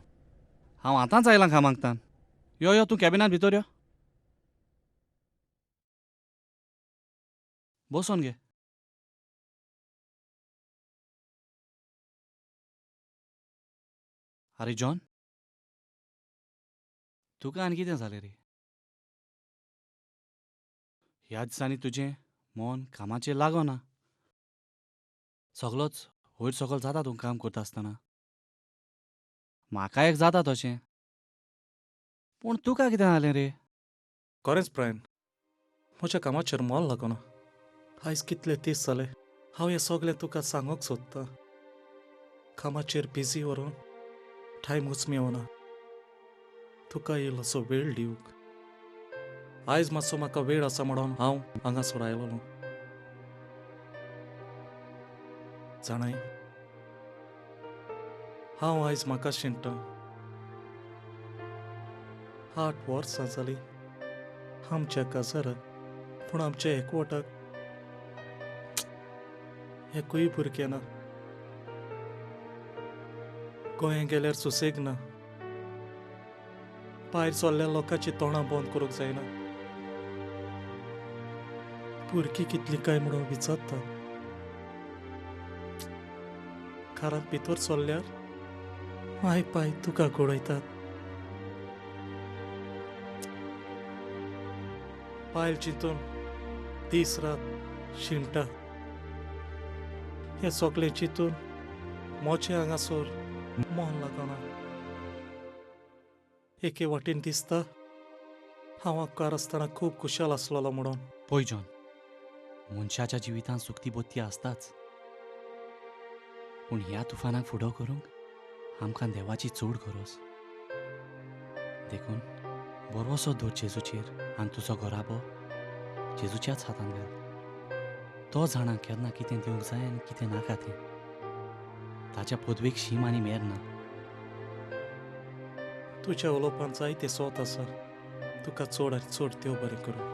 हांव आतांच आयलां कामाकतान. यो यो, तूं कॅबिनांत भितर यो, बसोन घे. अरे जॉन, तुका आनी कितें जालें रे? ह्या दिसांनी तुजें मन कामाचेर लागना, सगलोच वयर सकयल जाता तूं काम करता आसतना. म्हाका एक जाता तशें, पूण तुका कितें जालें रे? खरेंच ब्रायन, म्हज्या कामाचेर मन लागना. आयज कितले दीस जाले हांव हें सगळें तुका सांगूंक सोदतां. कामाचेर बिजी व्हरून टायमूच मेवना तुका इल्लोसो वेळ दिवंक. आयज मातसो म्हाका वेळ आसा म्हणून हांव हांगासर आयलोलो. जाणाय, हांव आयज म्हाका शिणटा. 8 वर्सां जालीं आमच्या काजाराक, पूण आमच्या एकवटाक एकूय भुरगें ना. गोंया गेल्यार सुसेग ना. भायर सरल्या लोकांची तोंडां बंद करूंक जायना. भुरगीं कितलीं काय म्हणून विचारतात. घरांत भितर सरल्यार माय पाय तुका घडयतात. बायल चिंतून दीस रात शिणटा. हें सगळें चिंतून म्हजें हांगासर मन लागना. एके वाटेन दिसता हांव आकार आसतना खूब खुशाल आसलेलो म्हणून. पळय जॉन, मनशाच्या जिवितांत सुकती बोत्ती आसताच, पूण ह्या तुफानाक फुडो करूंक आमकां देवाची चड गरज. देखून बरोसो दवर जेजूचेर आनी तुजो घराबो जेजूच्याच हातान घाल. तो जाणा केन्ना कितें दिवंक जाय आनी कितें नाका तें. ताच्या पदवेक शीम आनी मेर ना. तुज्या उलोवपान जायतें सोत आसा. तुका चड आनी चड देव बरें करूं.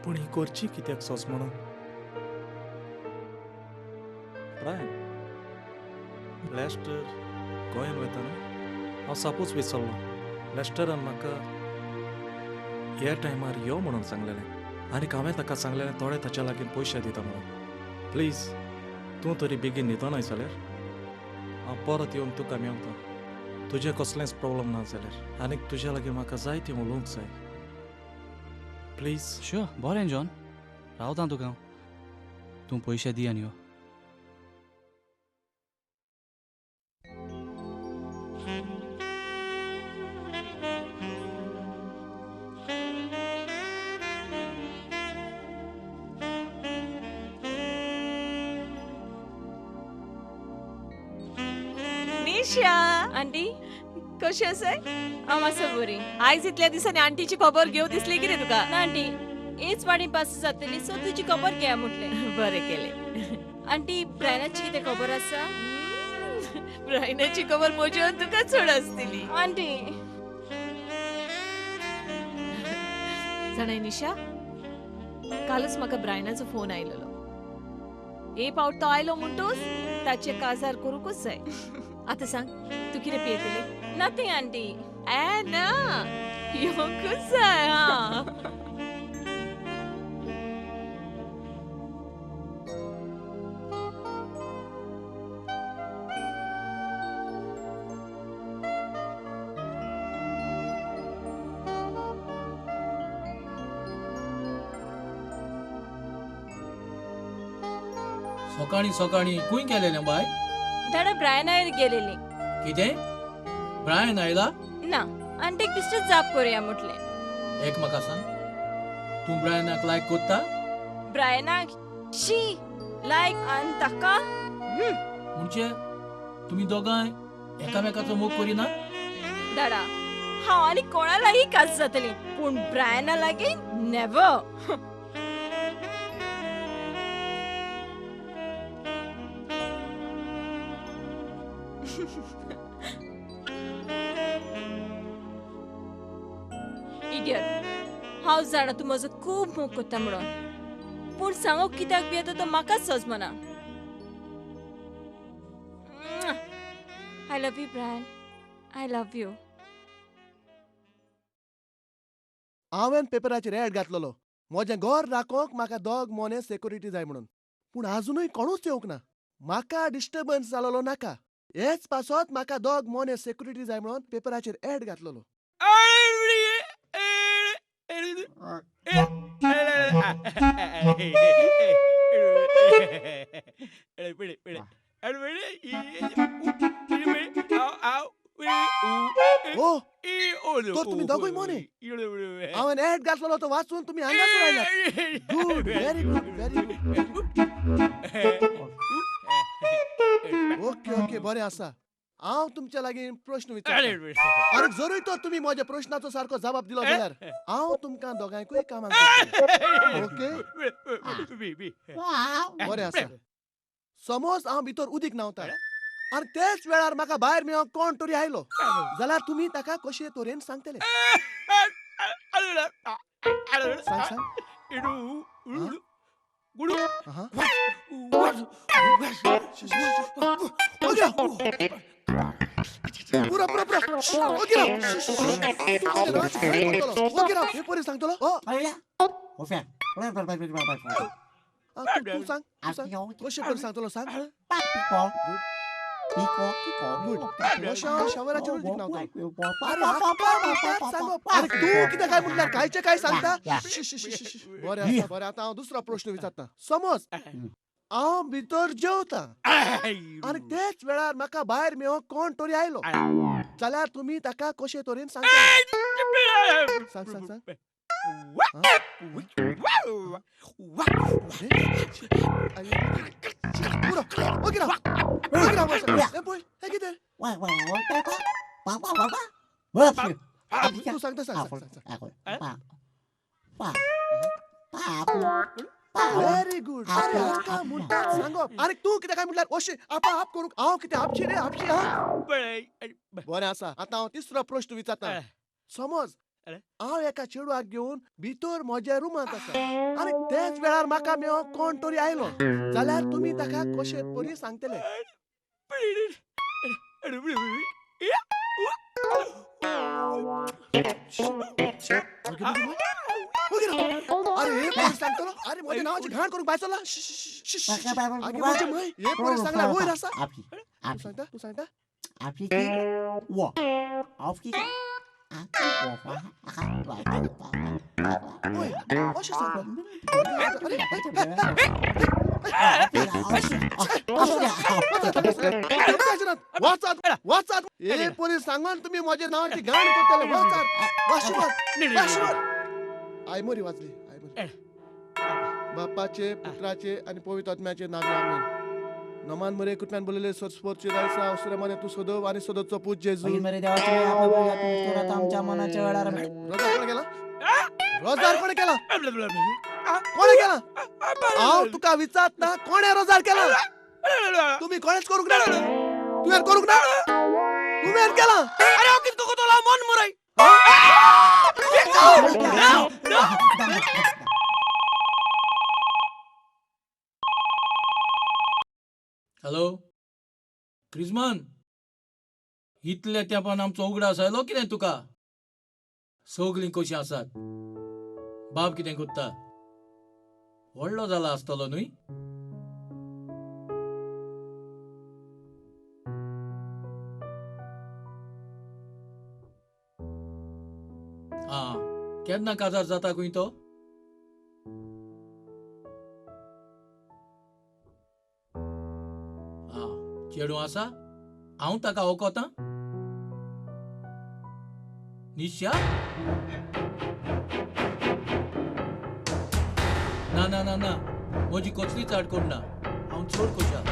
पूण ही करची कित्याक सोस म्हणून? ब्रायन, लॅस्टर गोंयान वता न्हू? हांव सापूच विसरलो. लॅस्टरान म्हाका ह्या टायमार यो म्हणून सांगलेलें आनी हांवें ताका सांगलेलें थोडे ताच्या लागीं पयशे दिता म्हणून. प्लीज तूं तरी बेगीन न्हिदोनाय जाल्यार हांव परत येवन तुका मेवता. तुजें कसलेंच प्रॉब्लम ना जाल्यार आनीक तुज्या लागीं म्हाका जाय तें उलोवंक जाय. प्लीज. शुअर, बरें जॉन, रावता तुका हांव. तूं पयशे दी आनी यो. निशा. आंटी कशी आसाय? हांव आसा बरी. आयज इतल्या दिसांनी आंटीची खबर घेव दिसली कितें तुका? ना आंटी, हेच वाडी पास जातली सो तुजी खबर घेया म्हटलें. बरें केलें. आंटी, ब्रायनाची कितें खबर आसा? ब्रायनाची खबर म्हज्यान तुका चड आसतली. आंटी जाणाय निशा, कालच म्हाका ब्रायनाचो फोन आयलेलो. ए पावट तो आयलो म्हणटूच ताचे काजार करूंकच जाय. आतां सांग, तूं कितें पियेतली? Nothing aunty. ए ना, येवंकूच जाय. हा सकाळी सकाळी खंय गेलेलें बाय? दादा, ब्रायनार गेलेली. कितें? ब्रायन आयला? ना, आंटीक बेश्टेच जाप करुया म्हटलें. एक म्हाका सांग, तूं ब्रायनाक लायक कोत्ता? ब्रायनाक शी लायक आनी ताका म्हणजे तुमी दोगांय एकामेकाचो मोग करिना? दादा, हांव आनी कोणा लागीं काज जातली, पूण ब्रायना लागीं नेवर. इडियट, हांव जाणा तूं म्हजो खूब मोग कोत्ता म्हणून, पूण सांगो कित्याक भियेता तो म्हाकाच सजमना. I love you Brian, I love you. हांवें पेपराचेर एड घातलेलो, म्हजें घर राखोवंक म्हाका दोग मोने सेक्युरिटी जाय म्हणून, पूण आजुनूय कोणूच येवंक ना. म्हाका डिस्टर्बन्स जालोलो नाका, हेच पासत म्हाका दोग मोने सेक्युरिटी जाय म्हणून पेपराचेर एड घातलेलो. ओ, तर तुमी दोगूय मोने. हांवें एड घातलेलो तो वाचून तुमी हांगासर आयल्यात. Good, very good, very good. Okay okay, बरें आसा. हांव तुमच्या लागीं प्रश्न विचारता आनी जरूय तर तुमी म्हज्या प्रश्नाचो सारको जबाब दिलो जाल्यार हांव तुमकां दोगांयकूय कामाक दवरतलो. ओके, बरें आसा. समज हांव भितर उदीक न्हांवता आनी तेच वेळार म्हाका भायर मेळोंक कोण तरी आयलो जाल्यार तुमी ताका कशे तरेन सांगतले? सांग सांग. पुरो पुरो पुरो. ओगी राव. ओगी राव. हे परी सांगतलो. तूं सांग, कशें परी सांगतलो सांग. गुड. शवराचेर उदीक न्हांवता. अरे तूं कितें काय म्हटल्यार कांयचें काय सांगता? बरें आसा, बरें. आतां हांव दुसरो प्रश्न विचारता. समज हांव भितर जेवता आनी तेच वेळार म्हाका भायर मेळोंक कोण तरी आयलो जाल्यार तुमी ताका कशे तरेन सांगता? सांग सांग सांग. तूं सांगता, सांग. Very good. अरे हाका म्हणटात सांगप. आनी तूं कितें काय म्हटल्यार अशें आपा आप करूंक हांव कितें आपशी रे आपशी. हा बरें आसा. आतां हांव तिसरो प्रश्न विचारता. समज हांव एका चेडवाक घेवन भितर म्हज्या रुमांत आसा आनी तेच वेळार म्हाका मेळोंक कोण तरी आयलो जाल्यार तुमी ताका कशे परी सांगतले? अरे हे पोरी सांगतलो. अरे म्हज्या नांवाची घाण करूंक भायर सरला. आगे म्हजें मय हे पोरी सांगल्यार वयर आसा. तूं सांगता, तूं सांगता. अशें सांगता. वाचात वाचात. हे पोरी सांगून तुमी म्हज्या नांवाची घाण करतले. वाचात. वाशीवर वाशीवर. आयमोरी वाचली. आयमोरी. बापाचे, पुत्राचे आनी पवित्र आत्म्याचे नावे, आमेन. नमान मरे कुटम्यान बोलले सोचपोची रायसा अवसरे मने तू सदव आणि सदोचो पूत जेजू. मागीर मरे देवाची माया आपल्या भुरग्याक करत आमच्या मनाच्या वेळार. रोजार कोण केला? रोजार कोण केला? कोणे केला? हांव तुका विचारत ना, कोणे रोजार केला? तुम्ही कोणेच करूंक ना, तुवें करूंक ना, तुवें केला. अरे हांव कितें करतलो मन मरे. हॅलो क्रिजमान, इतल्या तेंपान आमचो उगडास आयलो कितें तुका? सगलीं कशीं आसात? बाब कितें कोत्ता? व्हडलो जाला आसतलो न्हय? आं, केन्ना काजार जाता खंय तो? आं, चेडूं आसा? हांव ताका वोकोतां? निशा? ना ना ना ना, म्हजी कसलीच आडकोण ना, हांव चड खोशाल.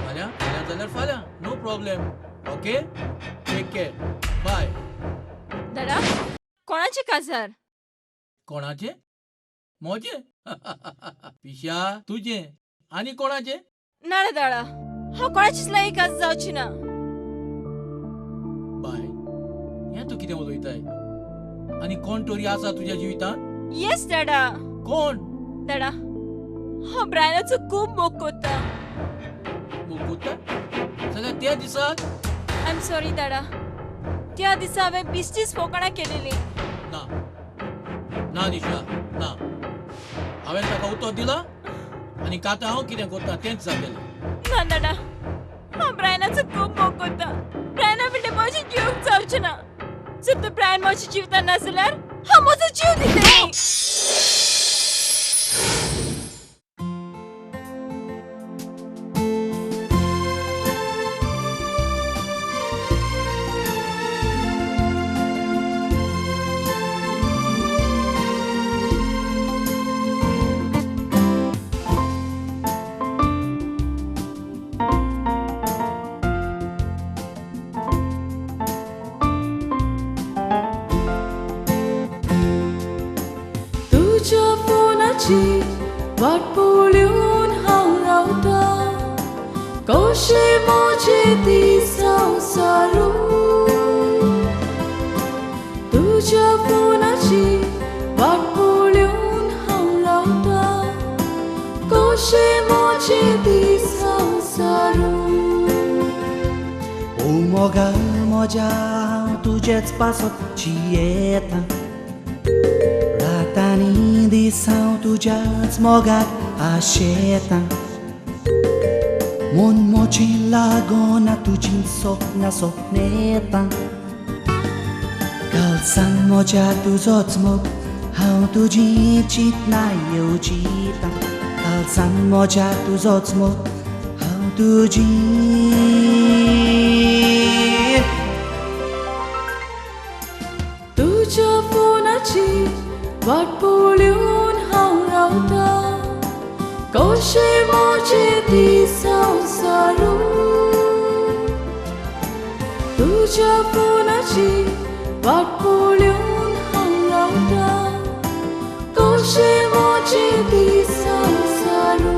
फाल्यां फाल्यां जाल्यार फाल्यां, no problem. Okay, take care, bye. दादा, कोणाचें काजार? कोणाचें? म्हजें? पिशा, तुजें. आनी कोणाचें? ना रे दादा, हांव कोणाचीच लागीं काजार जावची ना. बाय, हें तूं कितें उलयताय? आनी कोण तरी आसा तुज्या जिवितांत? येस दादा. कोण? दादा, हांव ब्रायनाचो खूब मोग कोत्ता. मोग कोत्ता? जाल्यार त्या दिसाक? I am sorry दादा, त्या दिसा हांवें बेश्टीच फोकाणां केलेलीं. ना ना निशा, ना. हांवें ताका उतर दिलां आनी आतां हांव कितें करता तेंच जातलें. ना दादा, हांव ब्रायनाचो खूब मोग कोत्ता. ब्रायना बिणें म्हजें जिवंक जावचें ना. जर तर ब्रायन म्हज्या जिवितांत ना जाल्यार हांव म्हजो जीव दितलें. तुज्या फोनाची वाट पळोवन हांव रावता, कशे म्हजे दीस हांव सारू. तुज्या फोनाची वाट पळोवन हांव रावता, कशे म्हजे दीस हांव सारू. ओ मोगा म्हज्या, हांव तुजेच पासत जियेता. रातांनी दीस हांव तुज्याच मोगाक आशेता. मन म्हजें लागना तुजीं सपनां सपनेता. कालसान म्हज्या तुजोच मोग, हांव तुजीं चिंतनां येवजिता. कालसान म्हज्या तुजोच मोग, हांव तुजी. तुज्या फोनाची वाट पळोवन हांव रावता, कशे म्हजे दीस हांव सारू. तुज्या फोनाची वाट पळोवन हांव रावता, कशे म्हजे दीस हांव सारू.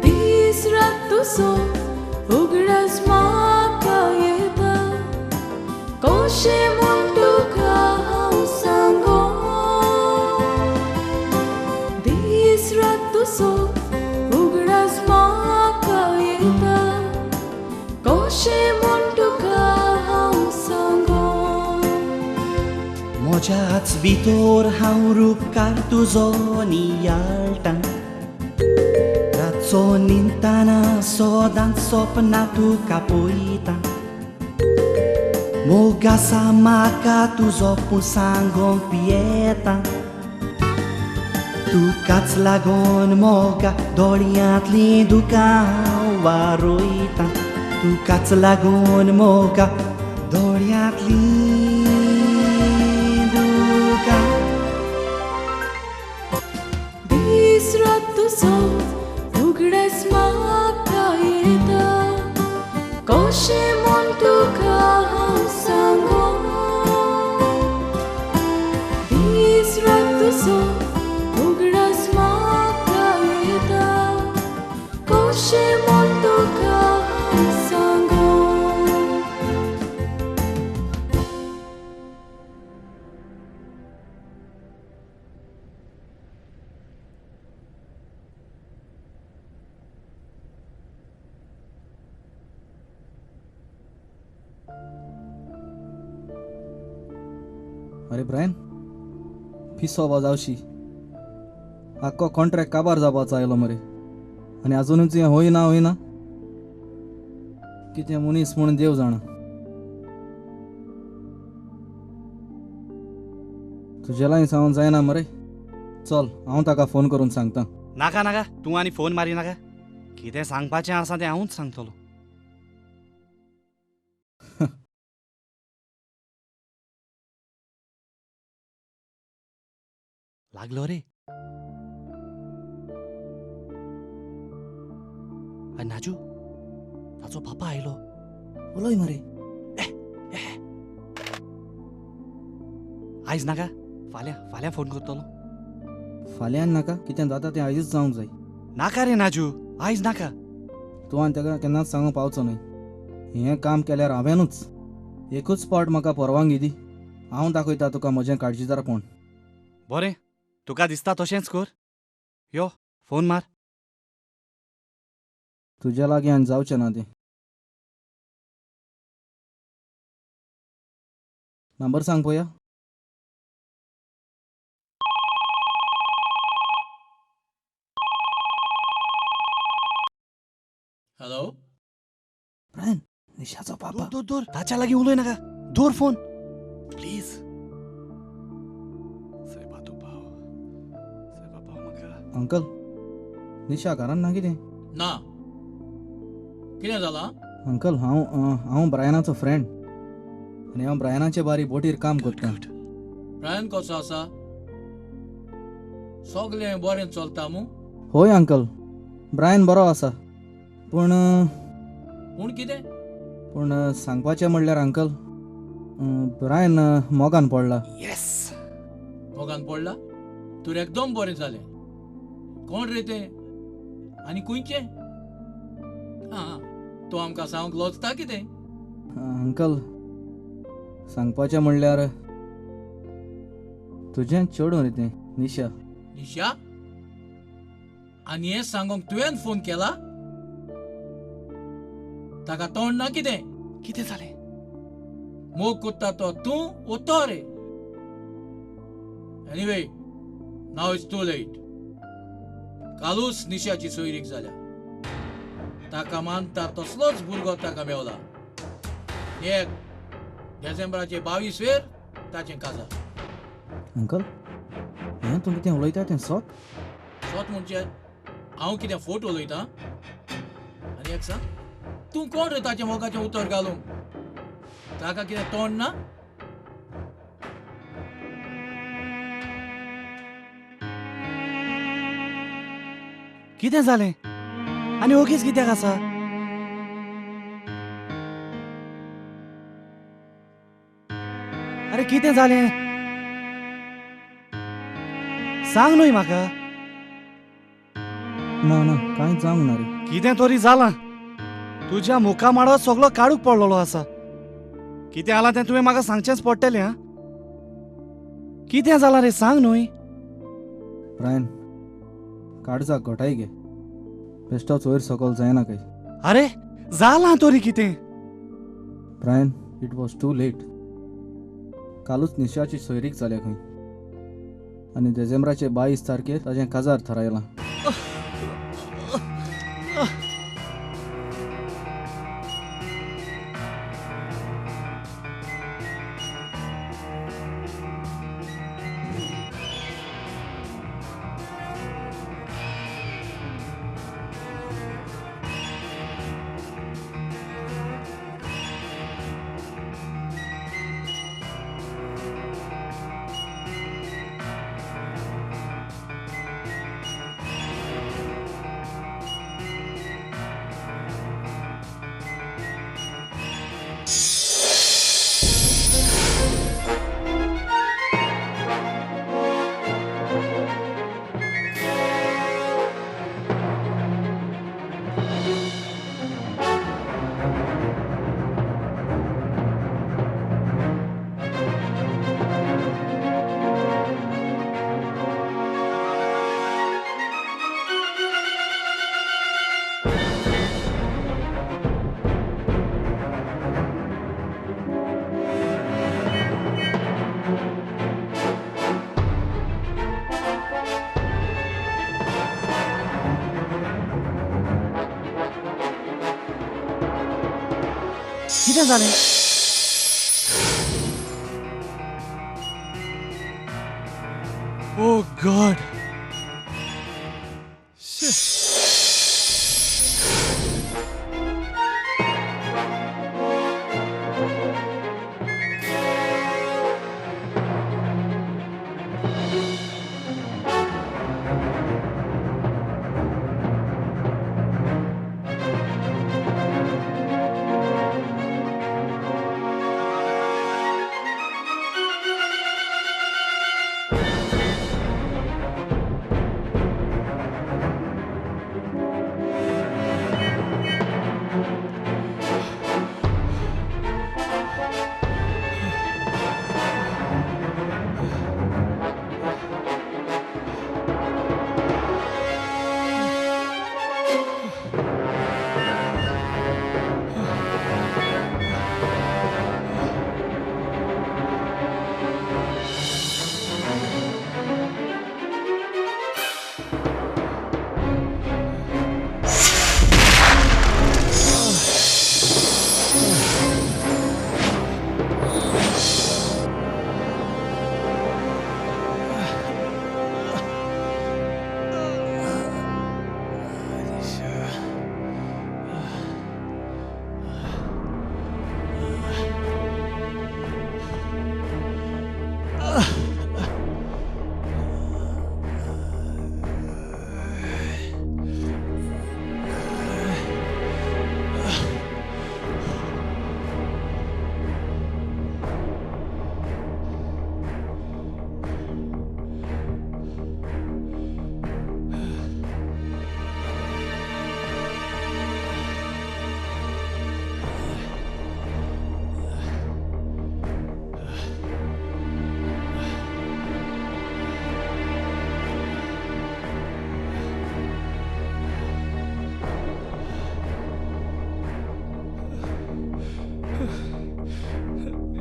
दीस रात तुजो उगडास म्हाका येता, कशें म्हूण तुका हांव सांगो. दीस रात तुजो उगडास म्हाका येता, कशें म्हूण तुका हांव सांगो. म्हज्याच भितर हांव रुपकार तुजो नियाळटा. रातचो न्हिदतना सदांच सपना तुका पळयता. मोग आसा म्हाका तुजो पूण सांगोंक भियेता. तुकाच लागोन मोगा दोळयांतलीं दुकां वारोयता. तुकाच लागोन मोगा दोळयांतलीं दुकां. दीस रात तुजो उगडास म्हाका येता, कशें म्हूण तुका हांव सांगो. दीस रात तुजो उगडास म्हाका येता, कशें म्हूण तुका हांव सांगो. अरे ब्रायन, पिसो बा जावशी, आख्खो कॉन्ट्रॅक्ट काबार जावपाचो आयलो मरे, आनी आजुनूच हें होयना होयना. कितें मनीस म्हूण देव जाणा. तुजे लागीं सांगून जायना मरे. चल हांव ताका फोन करून सांगता. नाका नाका, तूं आनी फोन मारी नाका. कितें सांगपाचें आसा तें हांवूच सांगतलो. लागलो रे. आनी नाजू, ताचो पापा आयलो. उलय मरे. आयज नाका, फाल्यां फाल्यां फोन करतलो. फाल्यां नाका, कितें जाता तें आयजूच जावंक जाय. नाका रे नाजू, आयज नाका. तूं आनी ताका केन्नाच सांगूंक पावचो न्हय. हें काम केल्यार हांवेंनूच. एकूच पावट म्हाका परवानगी दी, हांव दाखयता तुका म्हजें काळजीदारपण. बरें, तुका दिसता तशेंच कर. यो फोन मार. तुज्या लागीं आनी जावचें ना तें. नंबर सांग पळोवया. हॅलो ब्रायन, निशाचो पापा. दूर दूर, ताच्या लागीं उलय नाका. दवर फोन प्लीज. सायबा तूं पाव, सायबा पाव म्हाका. अंकल, निशा घरान ना कितें? ना, कितें जालां? अंकल, हांव हांव ब्रायनाचो फ्रेंड आनी हांव ब्रायनाचे बारी बोटीर काम करतां. ब्रायन कसो आसा? सगळें बरें चलता मू? हय अंकल, ब्रायन बरो आसा. पूण पूण कितें? पूण सांगपाचें म्हणल्यार अंकल, ब्रायन मोगान पडला. येस, मोगान पडला? तर एकदम बरें जालें. कोण रे तें आनी खंयचें? आं, तूं आमकां सांगूंक लजता कितें? अंकल, सांगपाचें म्हणल्यार तुजें चेडूं रे तें, निशा. निशा? आनी हें सांगूंक तुवें फोन केला? ताका तोंड ना कितें? कितें जालें? मोग कोत्ता तो तूं वो तो रे? Anyway, now it's too late. कालूच निशाची सोयरीक जाल्या. ताका मानता तसलोच भुरगो ताका मेवला. एक डिसेंबराचे 22 वेर ताचें काजार. अंकल, हें तूं कितें उलयता तें सोत? सोत म्हणजे हांव कितें फोट उलयतां? आनी एक सांग, तूं कोण रे ताचें मोगाचें उतर घालूंक? ताका कितें तोंड ना? कितें जालें? आनी ओगीच कित्याक आसा? अरे कितें जालें सांग न्हय म्हाका. ना ना, कांय जावंक ना रे. कितें तरी जालां. तुज्या मुखामाडो सगलो काडूंक पडलेलो आसा. कितें जालां तें तुवें म्हाका सांगचेंच पडटलें. आं, कितें जालां रे सांग न्हय. ब्रायन, काळजाक घटाय घे. बेश्टोच वयर सकयल जायना काय. अरे जालां तरी कितें? Brian, it was too late. कालूच निशाची सोयरीक जाल्या खंय, आनी डिसेंबराचे 22 तारखेर ताजें काजार थारायलां. कितें जालें? ओ गॉड!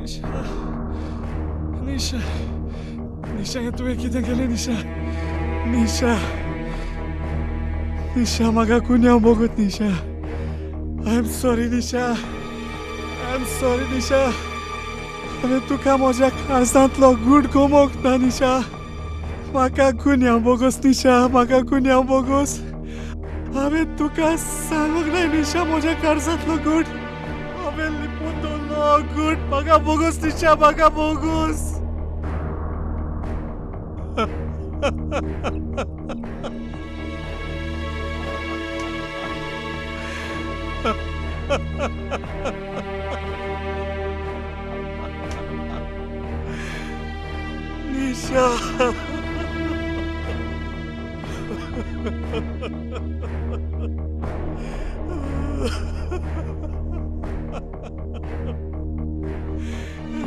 निशा, निशा, निशा, हें तुवें कितें केलें निशा? निशा, निशा, म्हाका गुन्यांव भोगत Nisha. I am sorry Nisha, I am sorry Nisha. हांवें तुका म्हज्या काळजांतलो गूट गमोवंक ना निशा. म्हाका गुन्यांव भोगोस निशा, म्हाका गुन्यांव भोगोस. हांवें तुका सांगूंक ना निशा म्हज्या काळजांतलो गूट हांवें लिपून दवरलो गूट. म्हाका भोगोस निशा, म्हाका भोगोस. निशा.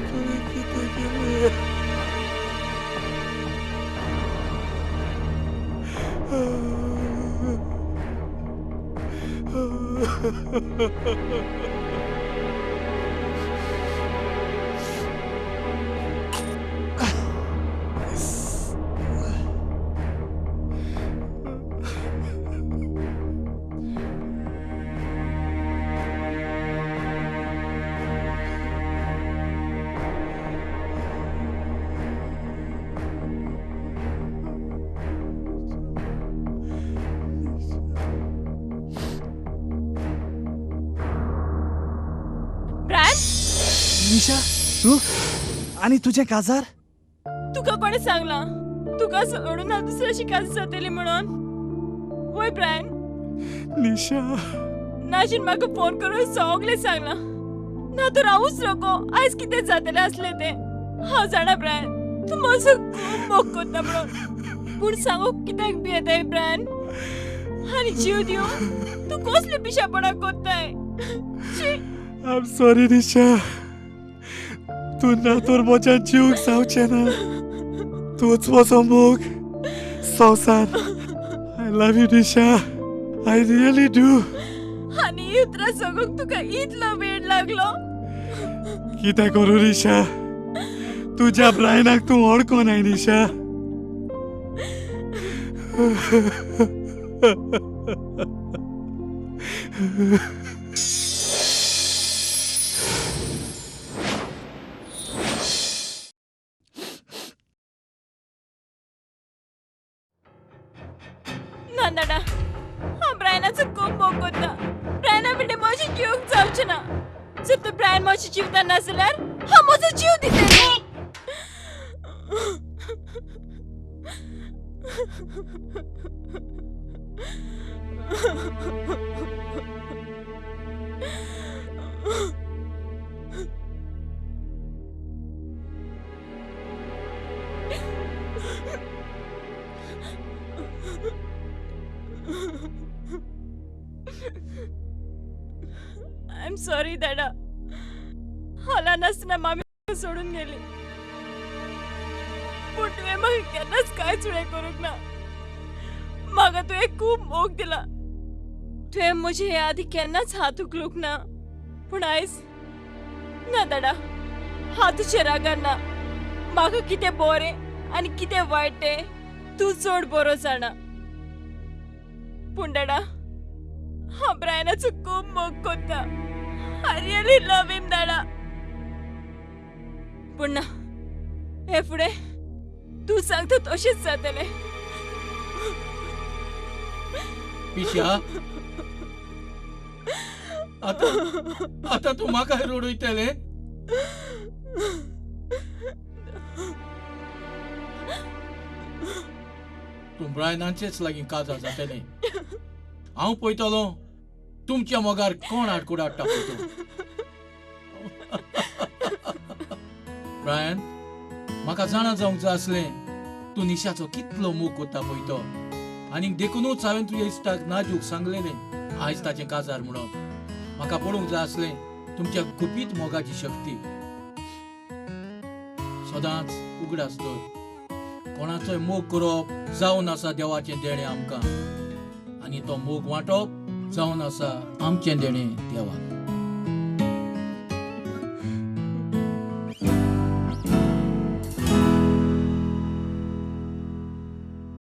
तुवें कितें केलें? ब्रायन? निशा, तूं आनी तुजें काजार? तुका कोणें सांगलां तुका सोडून हांव दुसऱ्याशी काजार जातली म्हणून? वय ब्रायन? निशा, नाशीन म्हाका फोन करून सगळें सांगलां. ना तर रावूच नको आयज कितें जातलें आसलें तें. हांव जाणा ब्रायन, तूं म्हजो खूब मोग करता म्हणून, पूण सांगूंक कित्याक भियेताय ब्रायन? आनी जीव दिवं तूं कसलें पिशापणां करताय? I am sorry Nisha. तूं ना तर म्हज्या जीवक जावचें ना. तूंच म्हजो मोग, संवसार. I love you Nisha, I really do. आनी ही उतरां सांगूंक तुका इतलो वेळ लागलो? कितें करूं निशा, तुज्या ब्रायनाक तूं वळखोनाय निशा. दादा, हांव ब्रायनाचो खूब मोग कोत्ता. ब्रायना बिणें म्हजें जिवंक जावचें ना. जर तर ब्रायन म्हज्या जिवितान नाजाल्यार हांव म्हजो जीव दितलें. I am sorry दादा, हांव ल्हान आसतना मामी सोडून गेली, पूण तुवें म्हाका केन्नाच कांयच उणें करूंक ना. म्हाका तुवें खूब मोग दिला. तुवें म्हजे हे आदी केन्नाच हात उखलूंक ना, पूण आयज ना दादा, हांव तुजे रागार ना. म्हाका कितें बरें आनी कितें वायट तें तूं चड बरो जाणा. पूण दादा, हांव ब्रायनाचो खूब मोग कोत्ता. I really love him दादा. पूण ना, हे फुडें तूं सांगता तशेंच जातलें. पिशा, आतां आतां तूं म्हाका रडयतलें? तूं ब्रायनाचेच लागीं काजार जातलें. हांव पळयतलो तुमच्या मोगार कोण आडकुड हाडटा पळय तो. ब्रायन, म्हाका जाणा जावंक जाय आसलें तूं निशाचो कितलो मोग कोत्ता पळय तो. आनीक देखुनूच हांवें तुज्या इश्टाक नाजूक सांगलेलें आयज ताचें काजार म्हणून. म्हाका पळोवंक जाय आसलें तुमच्या गुपीत मोगाची शक्ती. सदांच उगडास दवर, कोणाचोय मोग करप जावन आसा देवाचें देणें आमकां, आनी तो मोग वांटप जावन आसा आमचें देणें देवाक.